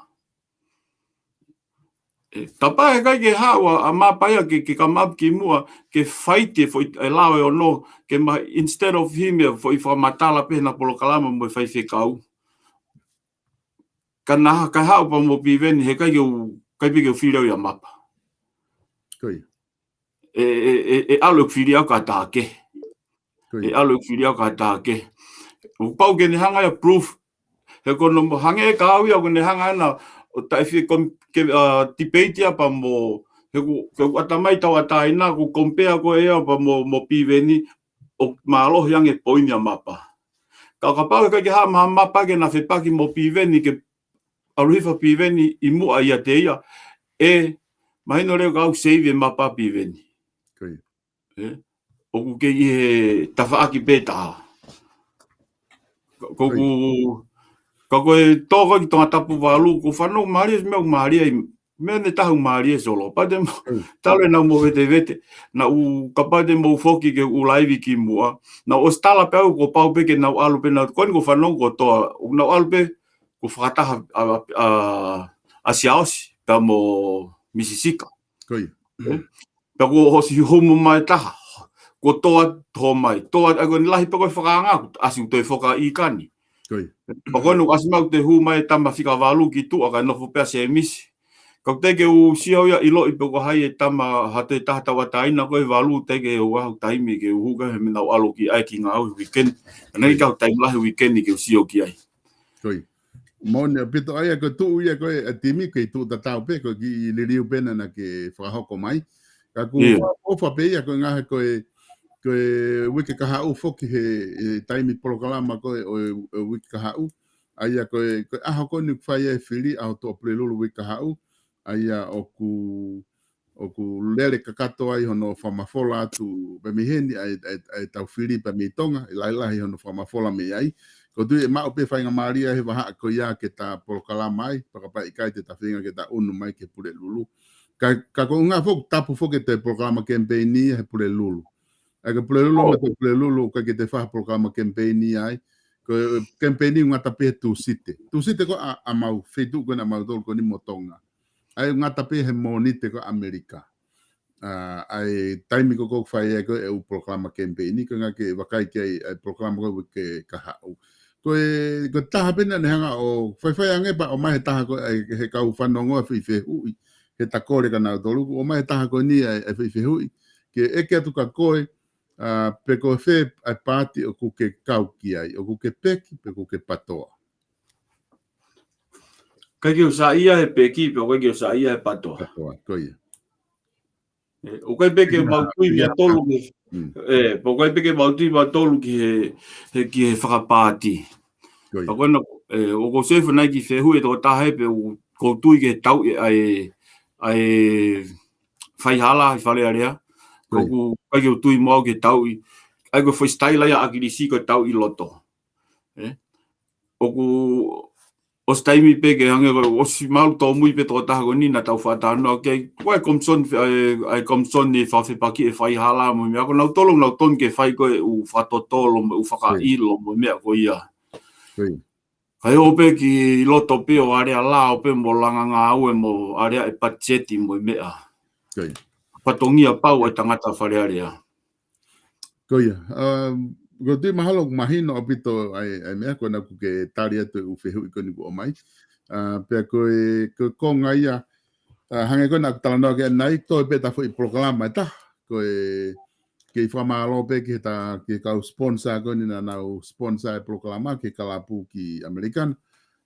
ʻE, kapau he ʻikai ke haʻu ʻa, ʻa mapa ia ke, ke kamaʻapa kimuʻa, ke fight e foʻi, e lao ʻe ono, ke ma-, instead of him ʻe foʻi fakamatala pē heʻena polokalama mo e faifekau. Ka na, ka haʻu pē mo Piveni, he ʻikai ke u, ʻikai pē ke u fili au ia mapa. ʻE, ʻe, ʻe, ʻe ʻalu ʻeku fili au ka taha kehe. ʻE ʻalu ʻeku fili au ka taha kehe. ʻOku pau ke ne hanga ia proof. He ko hono mo hangē ka au ia ʻoku ne hanga ʻana ʻo taʻefie kom-, ke, ʻa, debate ia pea mo, he ʻoku, ke u ʻatamai tauʻatāina, ʻoku compare ko ē ia pea mo, mo Piveni, ʻoku mālohi ange poini ʻa mapa. Ka kapau he ʻikai ke haʻu mai ha mapa ke na fepaki mo Piveni ke ʻalu hifo ʻa Piveni ʻi muʻa ʻiate ia, ʻe, mahino leva ka u save e mapa ʻa Piveni. ʻE, ʻoku kei ʻi he tafaʻaki pē taha. Ka, ka ʻoku, ka ko e tō ko ē ki Tongatapu valu, ʻoku fanongo mālie, meʻa ʻoku mālie ai, meʻa ne tahu mālie Solo. Pea te mo-, talu ʻenau movetevete, naʻa ku, kapau te mou foki ke u laivi kimuʻa, naʻa ku ʻosi tala pē au kuo pau pē ke nau ʻalu pē naʻa, ko eni kuo fanongo kotoa, nau ʻalu pē, kuo fakataha ʻa, ʻa, ʻa Siaosi, pea mo Misi Sika. Pea kuo ʻosi humu mai taha. Kuo tō atu, tō mai. Tō atu, ʻa ko eni lahi pē ko e fakaanga, kuo ʻasi ʻo toe foki ʻi kani. Pea ko eni ʻoku ʻasi mai ʻoku toe hū mai e tama fika valu ki tuʻa kae nofo pē ʻa Semisi. Ka ʻoku teʻeki ke u sio ia ʻiloʻi pe ko hai e tama ha toe taha tauʻatāina ko e valu, teʻeki ke u ʻi ai haʻaku taimi ke u hū ka he meʻa naʻa ku ʻalu ki ai ki ngāue weekend. Ka naʻe ʻikai ke u ʻi ai haʻaku taimi lahi weekend ke u sio ki ai. Moʻoni ʻaupito ʻa ia ko e tuʻu ia ko ē ʻa e timi, ko e tuʻu tatau pē, ko e kiʻi liliu pē naʻa ke fakahoko mai. Ka ʻoku ʻofa pē ia ko e ngaahi ko e, ko e uike kahaʻu foki he, he taimi polokalama ko ē ʻo e, ʻo e uike kahaʻu. ʻA ia ko e, ko e ʻaho ko eni ʻoku fai ai e fili, ʻaho Tuʻapulelulu uike kahaʻu. ʻA ia ʻoku ʻoku lele kakato ai hono fakamafola atu pē mei heni ʻa e, ʻa e, ʻa e tau fili pē mei Tonga, ʻe lahilahi hono fakamafola mei ai. ʻOku ou tui ʻe maʻu pē faingamālie he vahaʻa ko ia ke ta polokalama ai, pea kapau ʻe ʻikai te ta feinga ke ta ʻunu mai ki he Pulelulu. Ka, ka ko e ʻuhinga foki, tapu foki ʻete polokalama kemipeini he Pulelulu. ʻA ia ko e Pulelulu, mo e Pulelulu, ʻoku ʻikai ke te fai ha polokalama kemipeini ai. Ko e kemipeini ʻoku ngata pē he Tūsite. Tūsite ko ē ʻa, ʻa mau, feituʻu ko ē ʻa mautolu ko eni mo Tonga. ʻA ia ʻoku ngata pē he Mōnite ko ē ʻa ʻAmelika. ʻA, ʻa e taimi ko ē ʻoku fai ai ko ē ʻū polokalama kemipeini, ko e ʻuhinga ke vakai ki ai, ʻa e polokalama ko ē uike kahaʻu. Ko e, ko e taha pē naʻa ne hanga ʻo faifai ange pea ʻomai he taha ko ē, ʻa e, he kau fanongo ʻa e foʻi fehuʻi, he ta kole kia nautolu, ʻomai he taha ko eni ʻa e, ʻa e foʻi fehuʻi, ke ʻeke atu kia koe, ʻa, pe ko fē ʻa e paati ʻoku ke kau ki ai, ʻoku ke peki, pe ʻoku ke patoa. ʻIkai ke u saiʻia he peki, pea ʻoku ʻikai ke u saiʻia he patoa. Patoa, ko ia. ʻE, ʻoku ʻikai pē ke mau tui mautolu ki, ʻe, pea ʻoku ʻikai pē ke mau tui mautolu ki he, he, ki he fakapaati. Ko ia. Pea ko ena, ʻe, ʻoku ou sio hifo ʻanai ki he fehuʻi ʻe toko taha pē ʻoku ou tui ki he tauʻi ʻa e, ʻa e faihala ʻi Fale Alea. Ko ia. ʻOku ʻikai ke u tui mo au ki he tauʻi. ʻA ia ko e foʻi sitaila ia ʻa ʻAkilisi ko e tauʻi loto. ʻE? ʻOku ʻosi taimi pē ke hangē ko e ʻosi malu tōmui pē toko taha ko eni naʻa tau fakatalanoa ki ai. Ko e komisoni, ʻa e, ʻa e komisoni fakafepaki e faihala mo e meʻa ko ē nautolu, nautolu ke fai ko ē ʻū fakatotolo mo e ʻū fakaʻilo mo e meʻa ko ia. Ko ia. Kae ō pē ki loto pē ʻo alea lao pē mo langa ngāue mo alea e patiseti mo e meʻa. Ko ia. Fatongia pau ʻa e tangata Fale Alea. Ko ia. Um, ʻoku ou tui mahalo ʻoku mahino ʻaupito ʻa e, ʻa e meʻa ko ena ʻoku ke tali atu e ʻū fehuʻi ko eni kuo ʻomai. ʻA, pea ko e, ko e konga ia, ʻA, hangē ko ē naʻa ku talanoa ki ai ʻanenai, toe pē ʻeta foʻi polokalama ʻe taha, ko e kei fakamālō pē ki he ta, ki he kau sponsor ko eni naʻa nau sponsor e polokalama, ki he kalapu ki ʻAmelika.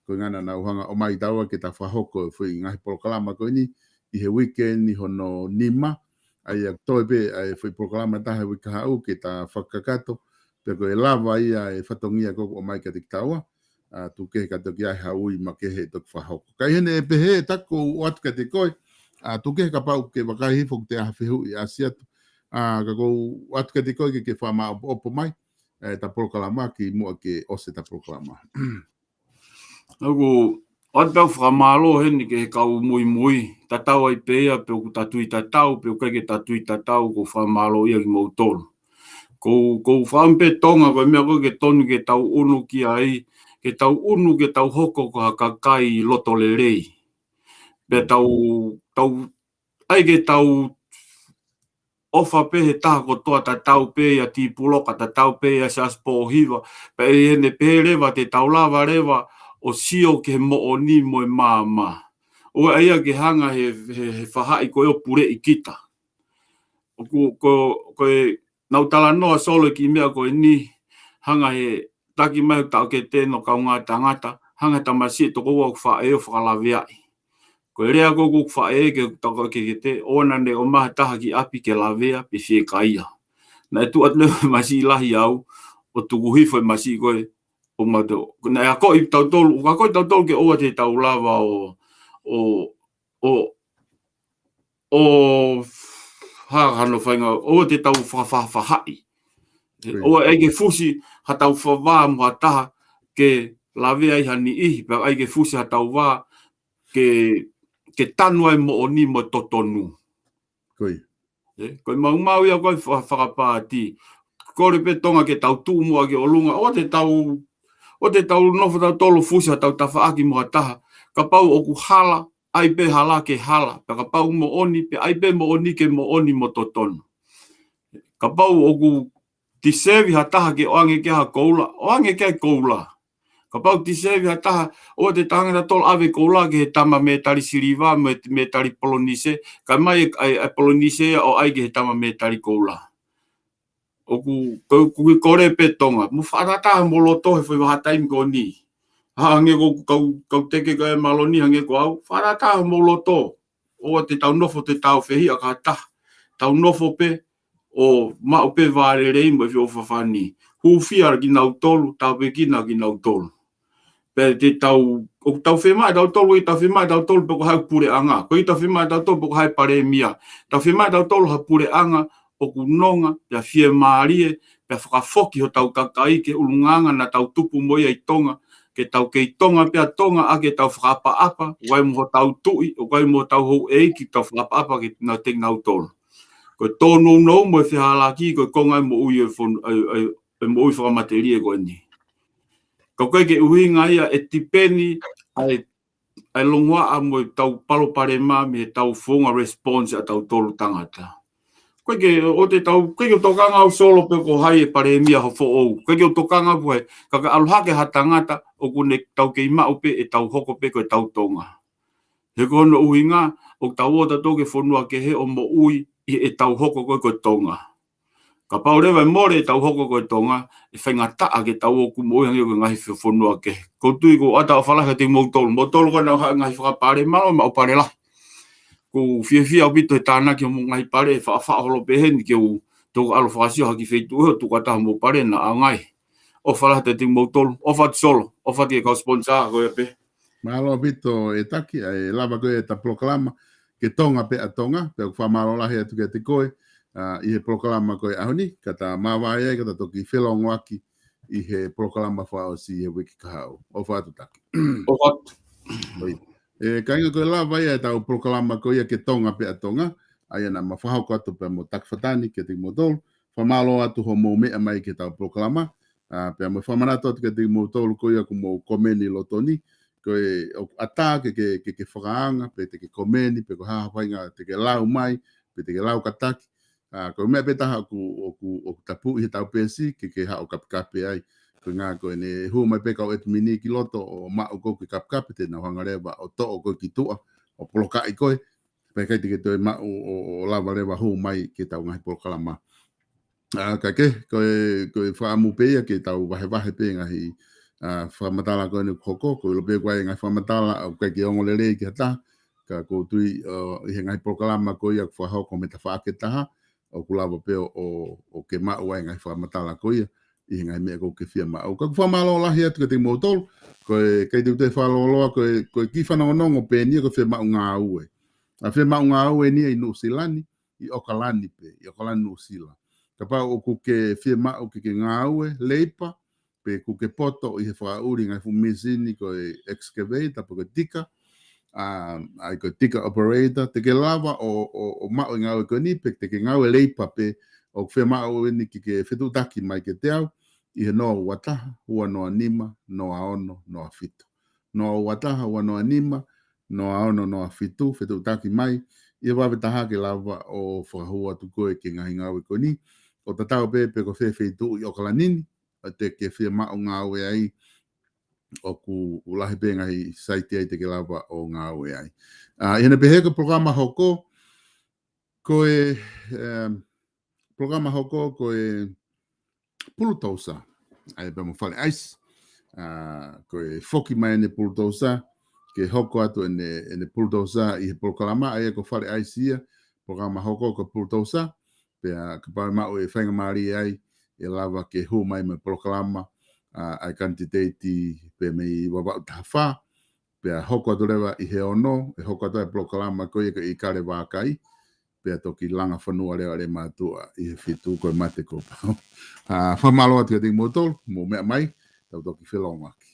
Ko e ʻuhinga naʻa nau hanga ʻo ʻomai taua ke ta fakahoko e foʻi ngaahi polokalama ko eni ʻi he weekend ʻi hono nima, ʻa ia toe pē ʻa e foʻi polokalama ʻe taha he uike kahaʻu ke ta fakakakato, pea ko e lava ia e fatongia ko ē ʻoku ʻomai kiate kitaua, ʻa, tuku kehe ka toki ʻi ai ha ui makehe ʻe toki fakahoko. Ka ʻi heʻene pehē ʻe taku ʻoatu kiate koe, ʻa, tuku kehe kapau ʻoku ke vakai hifo ʻoku toe ʻi ai ha fehuʻi ʻasi atu. ʻA, ka ʻoku ou ʻoatu kiate koe ke ke fakamāʻopoʻopo mai, ʻe, ʻeta polokalama kimuʻa ke ʻosi ʻeta polokalama. ʻOku ʻoatu pē ʻeku fakamālō heni ki he kau muimui, tatau ai pē ia pe ʻoku ta tui tatau, pe ʻoku ʻikai ke ta tui tatau, ʻoku ou fakamālōʻia kimoutolu. ʻOku ou, ʻoku ou fakaʻamu pē Tonga, ko e meʻa ko ē ke tonu ke tau ʻunu ki ai, ke tau ʻunu ke tau hoko ko ha kakai loto lelei. Pea tau, tau, ʻai ke tau ʻofa pē he taha kotoa, tatau pē ʻia Tipuloka, tatau pē ʻia Siaosi Pōhiva, pea ʻi heʻene pehē leva te tau lava leva ʻo sio ki he moʻoni mo e maama. ʻOua ʻe ʻai ia ke hanga he, he, he faʻahi ko ē ʻo puleʻi kita. ʻOku, ko, ko e, naʻa ku talanoa Solo ki he meʻa ko eni, hanga he taki mai ʻo taʻokete ʻo kaungā tangata, hanga he tamasiʻi tokoua ʻoku faʻē ʻo fakalaveaʻi. Ko e lea ko ē ʻoku faʻē ke taʻokete, ʻoua naʻa ne ʻomai ha taha ki ʻapi ke lavea pe fiekaia. Naʻe tuʻu atu leva e masiʻi lahi au, ʻo tuku hifo e masiʻi ko ē, ʻo mate, naʻe akoʻi tautolu, ʻo akoʻi tautolu ke ʻoua te tau lava ʻo, ʻo, ʻo, ʻo, ha, hano fainga, ʻoua te tau fakafaʻafaʻahi. Koia. ʻOua ʻe ʻai ke fusi ha tau fa-, vā mo ha taha ke lavea ai ha niʻihi, pea ʻai ke fusi ha tau vā ke, ke tanu ai moʻoni mo totonu. Koia. ʻE, ko e maumau ia ko ē fa-, fakapāti. Kole pē Tonga ke tau tuʻu muʻa ki ʻolunga, ʻoua te tau, ʻoua te tau nofo tautolu fusi ha tau tafaʻaki mo ha taha. Kapau ʻoku hala, ʻai pē hala ke hala. Pea kapau moʻoni, pea ʻai pē moʻoni ke moʻoni mo totonu. Kapau ʻoku tisevi ha taha ke ʻoange ki ai ha koula, ʻoange ki ai koula. Kapau tisevi ha taha, ʻoua te tau hanga tautolu ʻave koula ki he tama mētali siliva, mē-, mētali polonise, kae ʻomai e, e, e polonise ia ʻo ʻai ki he tama mētali koula. ʻOku, ko, ʻoku ou kole pē Tonga, mou fakatātā homou loto he foʻi vahaʻa taimi ko eni. Hangē ko e kau, kau teke ko ē ʻa Maloni, hangē ko au, fakatātā homou loto. ʻOua te tau nofo te tau fehiʻa ki ha taha. Tau nofo pē ʻo maʻu pē vā lelei mo e feʻofoʻofani. Hūfia kinautolu, tāpuekina kinautolu. Pea te tau, ʻoku tau fiemaʻu ʻe tautolu, ʻoku tau fiemaʻu ʻe tautolu pe ko hai ʻoku puleʻanga. ʻOku tau fiemaʻu ʻe tautolu pe ko hai palēmia. Tau fiemaʻu ʻe tautolu ha puleʻanga ʻoku nonga, pea fiemālie, pea fakafoki hotau kakai ki he ʻulungaanga naʻa tau tupu mo ia ʻi Tonga, ke tau kei Tonga pē ʻa Tonga ʻaki ʻetau fakaʻapaʻapa, ʻoku ʻi ai mo hotau tuʻi, ʻoku ʻi ai mo hotau houʻeiki, tau fakaʻapaʻapa ke nau teki nautolu. Ko e tōnounou mo e fehālaaki, ko e konga e moʻui e fon-, e, e, e moʻui fakamatelie ko eni. Ka ʻoku ʻikai ke ʻuhinga ia ʻe tipeni ʻa e ʻa e longoaʻa mo e tau palopalema mei he tau founga response ʻa tautolu tangata. ʻOku ʻikai ke, ʻoua te tau, ʻoku ʻikai ke u tokanga au Solo pe ko hai e palēmia ho foʻou. ʻOku ʻikai ke u tokanga au pe ko hai, ka ka ʻalu hake ha tangata, ʻoku ne tau kei maʻu pē ʻetau hoko pē ko e tau Tonga. He ko hono ʻuhinga, ʻoku tau ō tautolu ki he fonua kehe ʻo moʻui ʻi heʻetau hoko ko ē ko e Tonga. Kapau leva ʻe mole ʻetau hoko ko e Tonga, ʻe faingataʻa ke tau ō ʻo moʻui hangē ko e ngaahi fe-, fonua kehe. ʻOku ou tui ʻoku ʻatā ʻofa lahi kiate kimoutolu. Moutolu ko ē naʻa haʻu ngaahi fakapale, mālō e maʻu pale lahi. ʻOku ou fiefia ʻaupito he tānaki homou ngaahi pale, faʻa, faʻa holo pē heni ke u toki ʻalu ʻo fakasio ha kiʻi feituʻu ʻo tuku atu homou pale naʻa ngai. ʻOfa lahi kiate kimoutolu, ʻofa atu Solo, ʻofa atu ki he kau sponsor ko ia pē. Mālō ʻaupito e taki, ʻa e lava ko ē ʻeta polokalama, Ke Tonga pē ʻa Tonga, pea ʻoku fakamālō lahi atu kiate koe, ʻa, ʻi he polokalama ko ē ʻaho ni, ka ta māvae ai, ka ta toki felōngoaki ʻi he polokalama fakaʻosi he uike kahaʻu. ʻOfa atu taki. ʻOfa atu. ʻOi. ʻE, kāinga ko e lava ia ʻetau polokalama ko ia Ke Tonga pē ʻa Tonga, ʻa ia naʻa ma fakahoko atu pea mo Taki Fatani kiate kimoutolu, fakamālō atu hoʻomou meʻa mai ki heʻetau polokalama, ʻa, pea mo fakamanatu atu kiate kimoutolu ko ia ʻoku mou komeni loto ni, ko e ʻoku ʻatā ke, ke, ke, ke fakaanga, pe te ke komeni, pe ko e hā ha faʻahinga te ke lau mai, pe te ke lau kātaki. ʻA, ko e meʻa pē taha ʻoku, ʻoku, ʻoku tapuʻi heʻetau peesi, ke, ke haʻu ʻo kapekape ai. Ko e ʻuhinga ko ʻene hū mai pē kau ʻetimini ki loto ʻo maʻu koe ke kapekape te nau hanga leva ʻo toʻo koe ki tuʻa, ʻo polokaʻi koe. Pea ʻikai te ke toe maʻu ʻo, ʻo lava leva hū mai ki heʻetau ngaahi polokalama. ʻA, ka ke, ko e, ko e fakaʻamu pē ia ke tau vahevahe pē ngaahi, ʻa, fakamatala ko eni ʻoku hoko, ko e ʻilo pē ko e ngaahi fakamatala ʻoku ʻikai ke ongo lelei ki ha taha, ka ʻoku ou tui, ʻo, ʻi he ngaahi polokalama ko ia ʻoku fakahoko mei he tafaʻaki ʻe taha, ʻoku lava pē ʻo, ʻo, ʻo ke maʻu ai ngaahi fakamatala ko ia, ʻi he ngaahi meʻa ʻoku ke fiemaʻu. Ka ʻoku ou fakamālō lahi atu kiate kimoutolu, ko e, ʻikai te u toe fakalōloa, ko e, ko e kiʻi fanongonongo pē eni ia ko e fiemaʻu ngāue. ʻA, fiemaʻu ngāue eni ia ʻi Nuʻusila ni, ʻi ʻOkalani pē, ʻi ʻOkalani Nuʻusila. Kapau ʻoku ke fiemaʻu ke ke ngāue, leipa, pe ʻoku ke poto ʻi he fakaʻuli ngaahi fuʻu mīsini ko e excavator, pe ko e tika, ʻa, ʻa ia ko e tika operator, te ke lava ʻo, ʻo, ʻo maʻu e ngāue ko eni, pe te ke ngāue leipa pē, ʻoku fiemaʻu eni ke ke fetuʻutaki mai kiate au, ʻi he noa ua taha, ua noa nima, noa ono, noa fitu. Noa ua taha, ua noa nima, noa ono, noa fitu, fetuʻutaki mai, ʻi he vave taha ke lava ʻo fakahū atu koe ki he ngaahi ngāue ko eni, ʻo tatau pē pe ko fē feituʻu ʻi ʻOkalani ni, ʻa, te ke fiemaʻu ngāue ai, ʻoku, ʻoku lahi pē ngaahi saiti ai te ke lava ʻo ngāue ai. ʻA, ʻi heʻene pehē ko e polokalama hoko, ko e, em, polokalama hoko ko e pulutousa, ʻa ia pea mo Fale ʻAisi. ʻA, ko e foki mai ʻene pulutousa, ke hoko atu ʻene, ʻene pulutousa ʻi he polokalama, ʻa ia ko Fale ʻAisi ia, polokalama hoko ko e pulutousa, pea kapau ʻe maʻu e faingamālie ai, ʻe lava ke hū mai mo e polokalama, ʻa, ʻa e kanititeiti pē mei Vavaʻu taha fā, pea hoko atu leva ʻi he ono, ʻe hoko atu e polokalama ko ia ko e ʻIkale Vākai, pea toki Langa Fonua leva ʻa Lematuʻa ʻi he fitu ko e Mate Kuo Pau. ʻA, fakamālō atu kiate kimoutolu, mou meʻa mai, tau toki felōngoaki.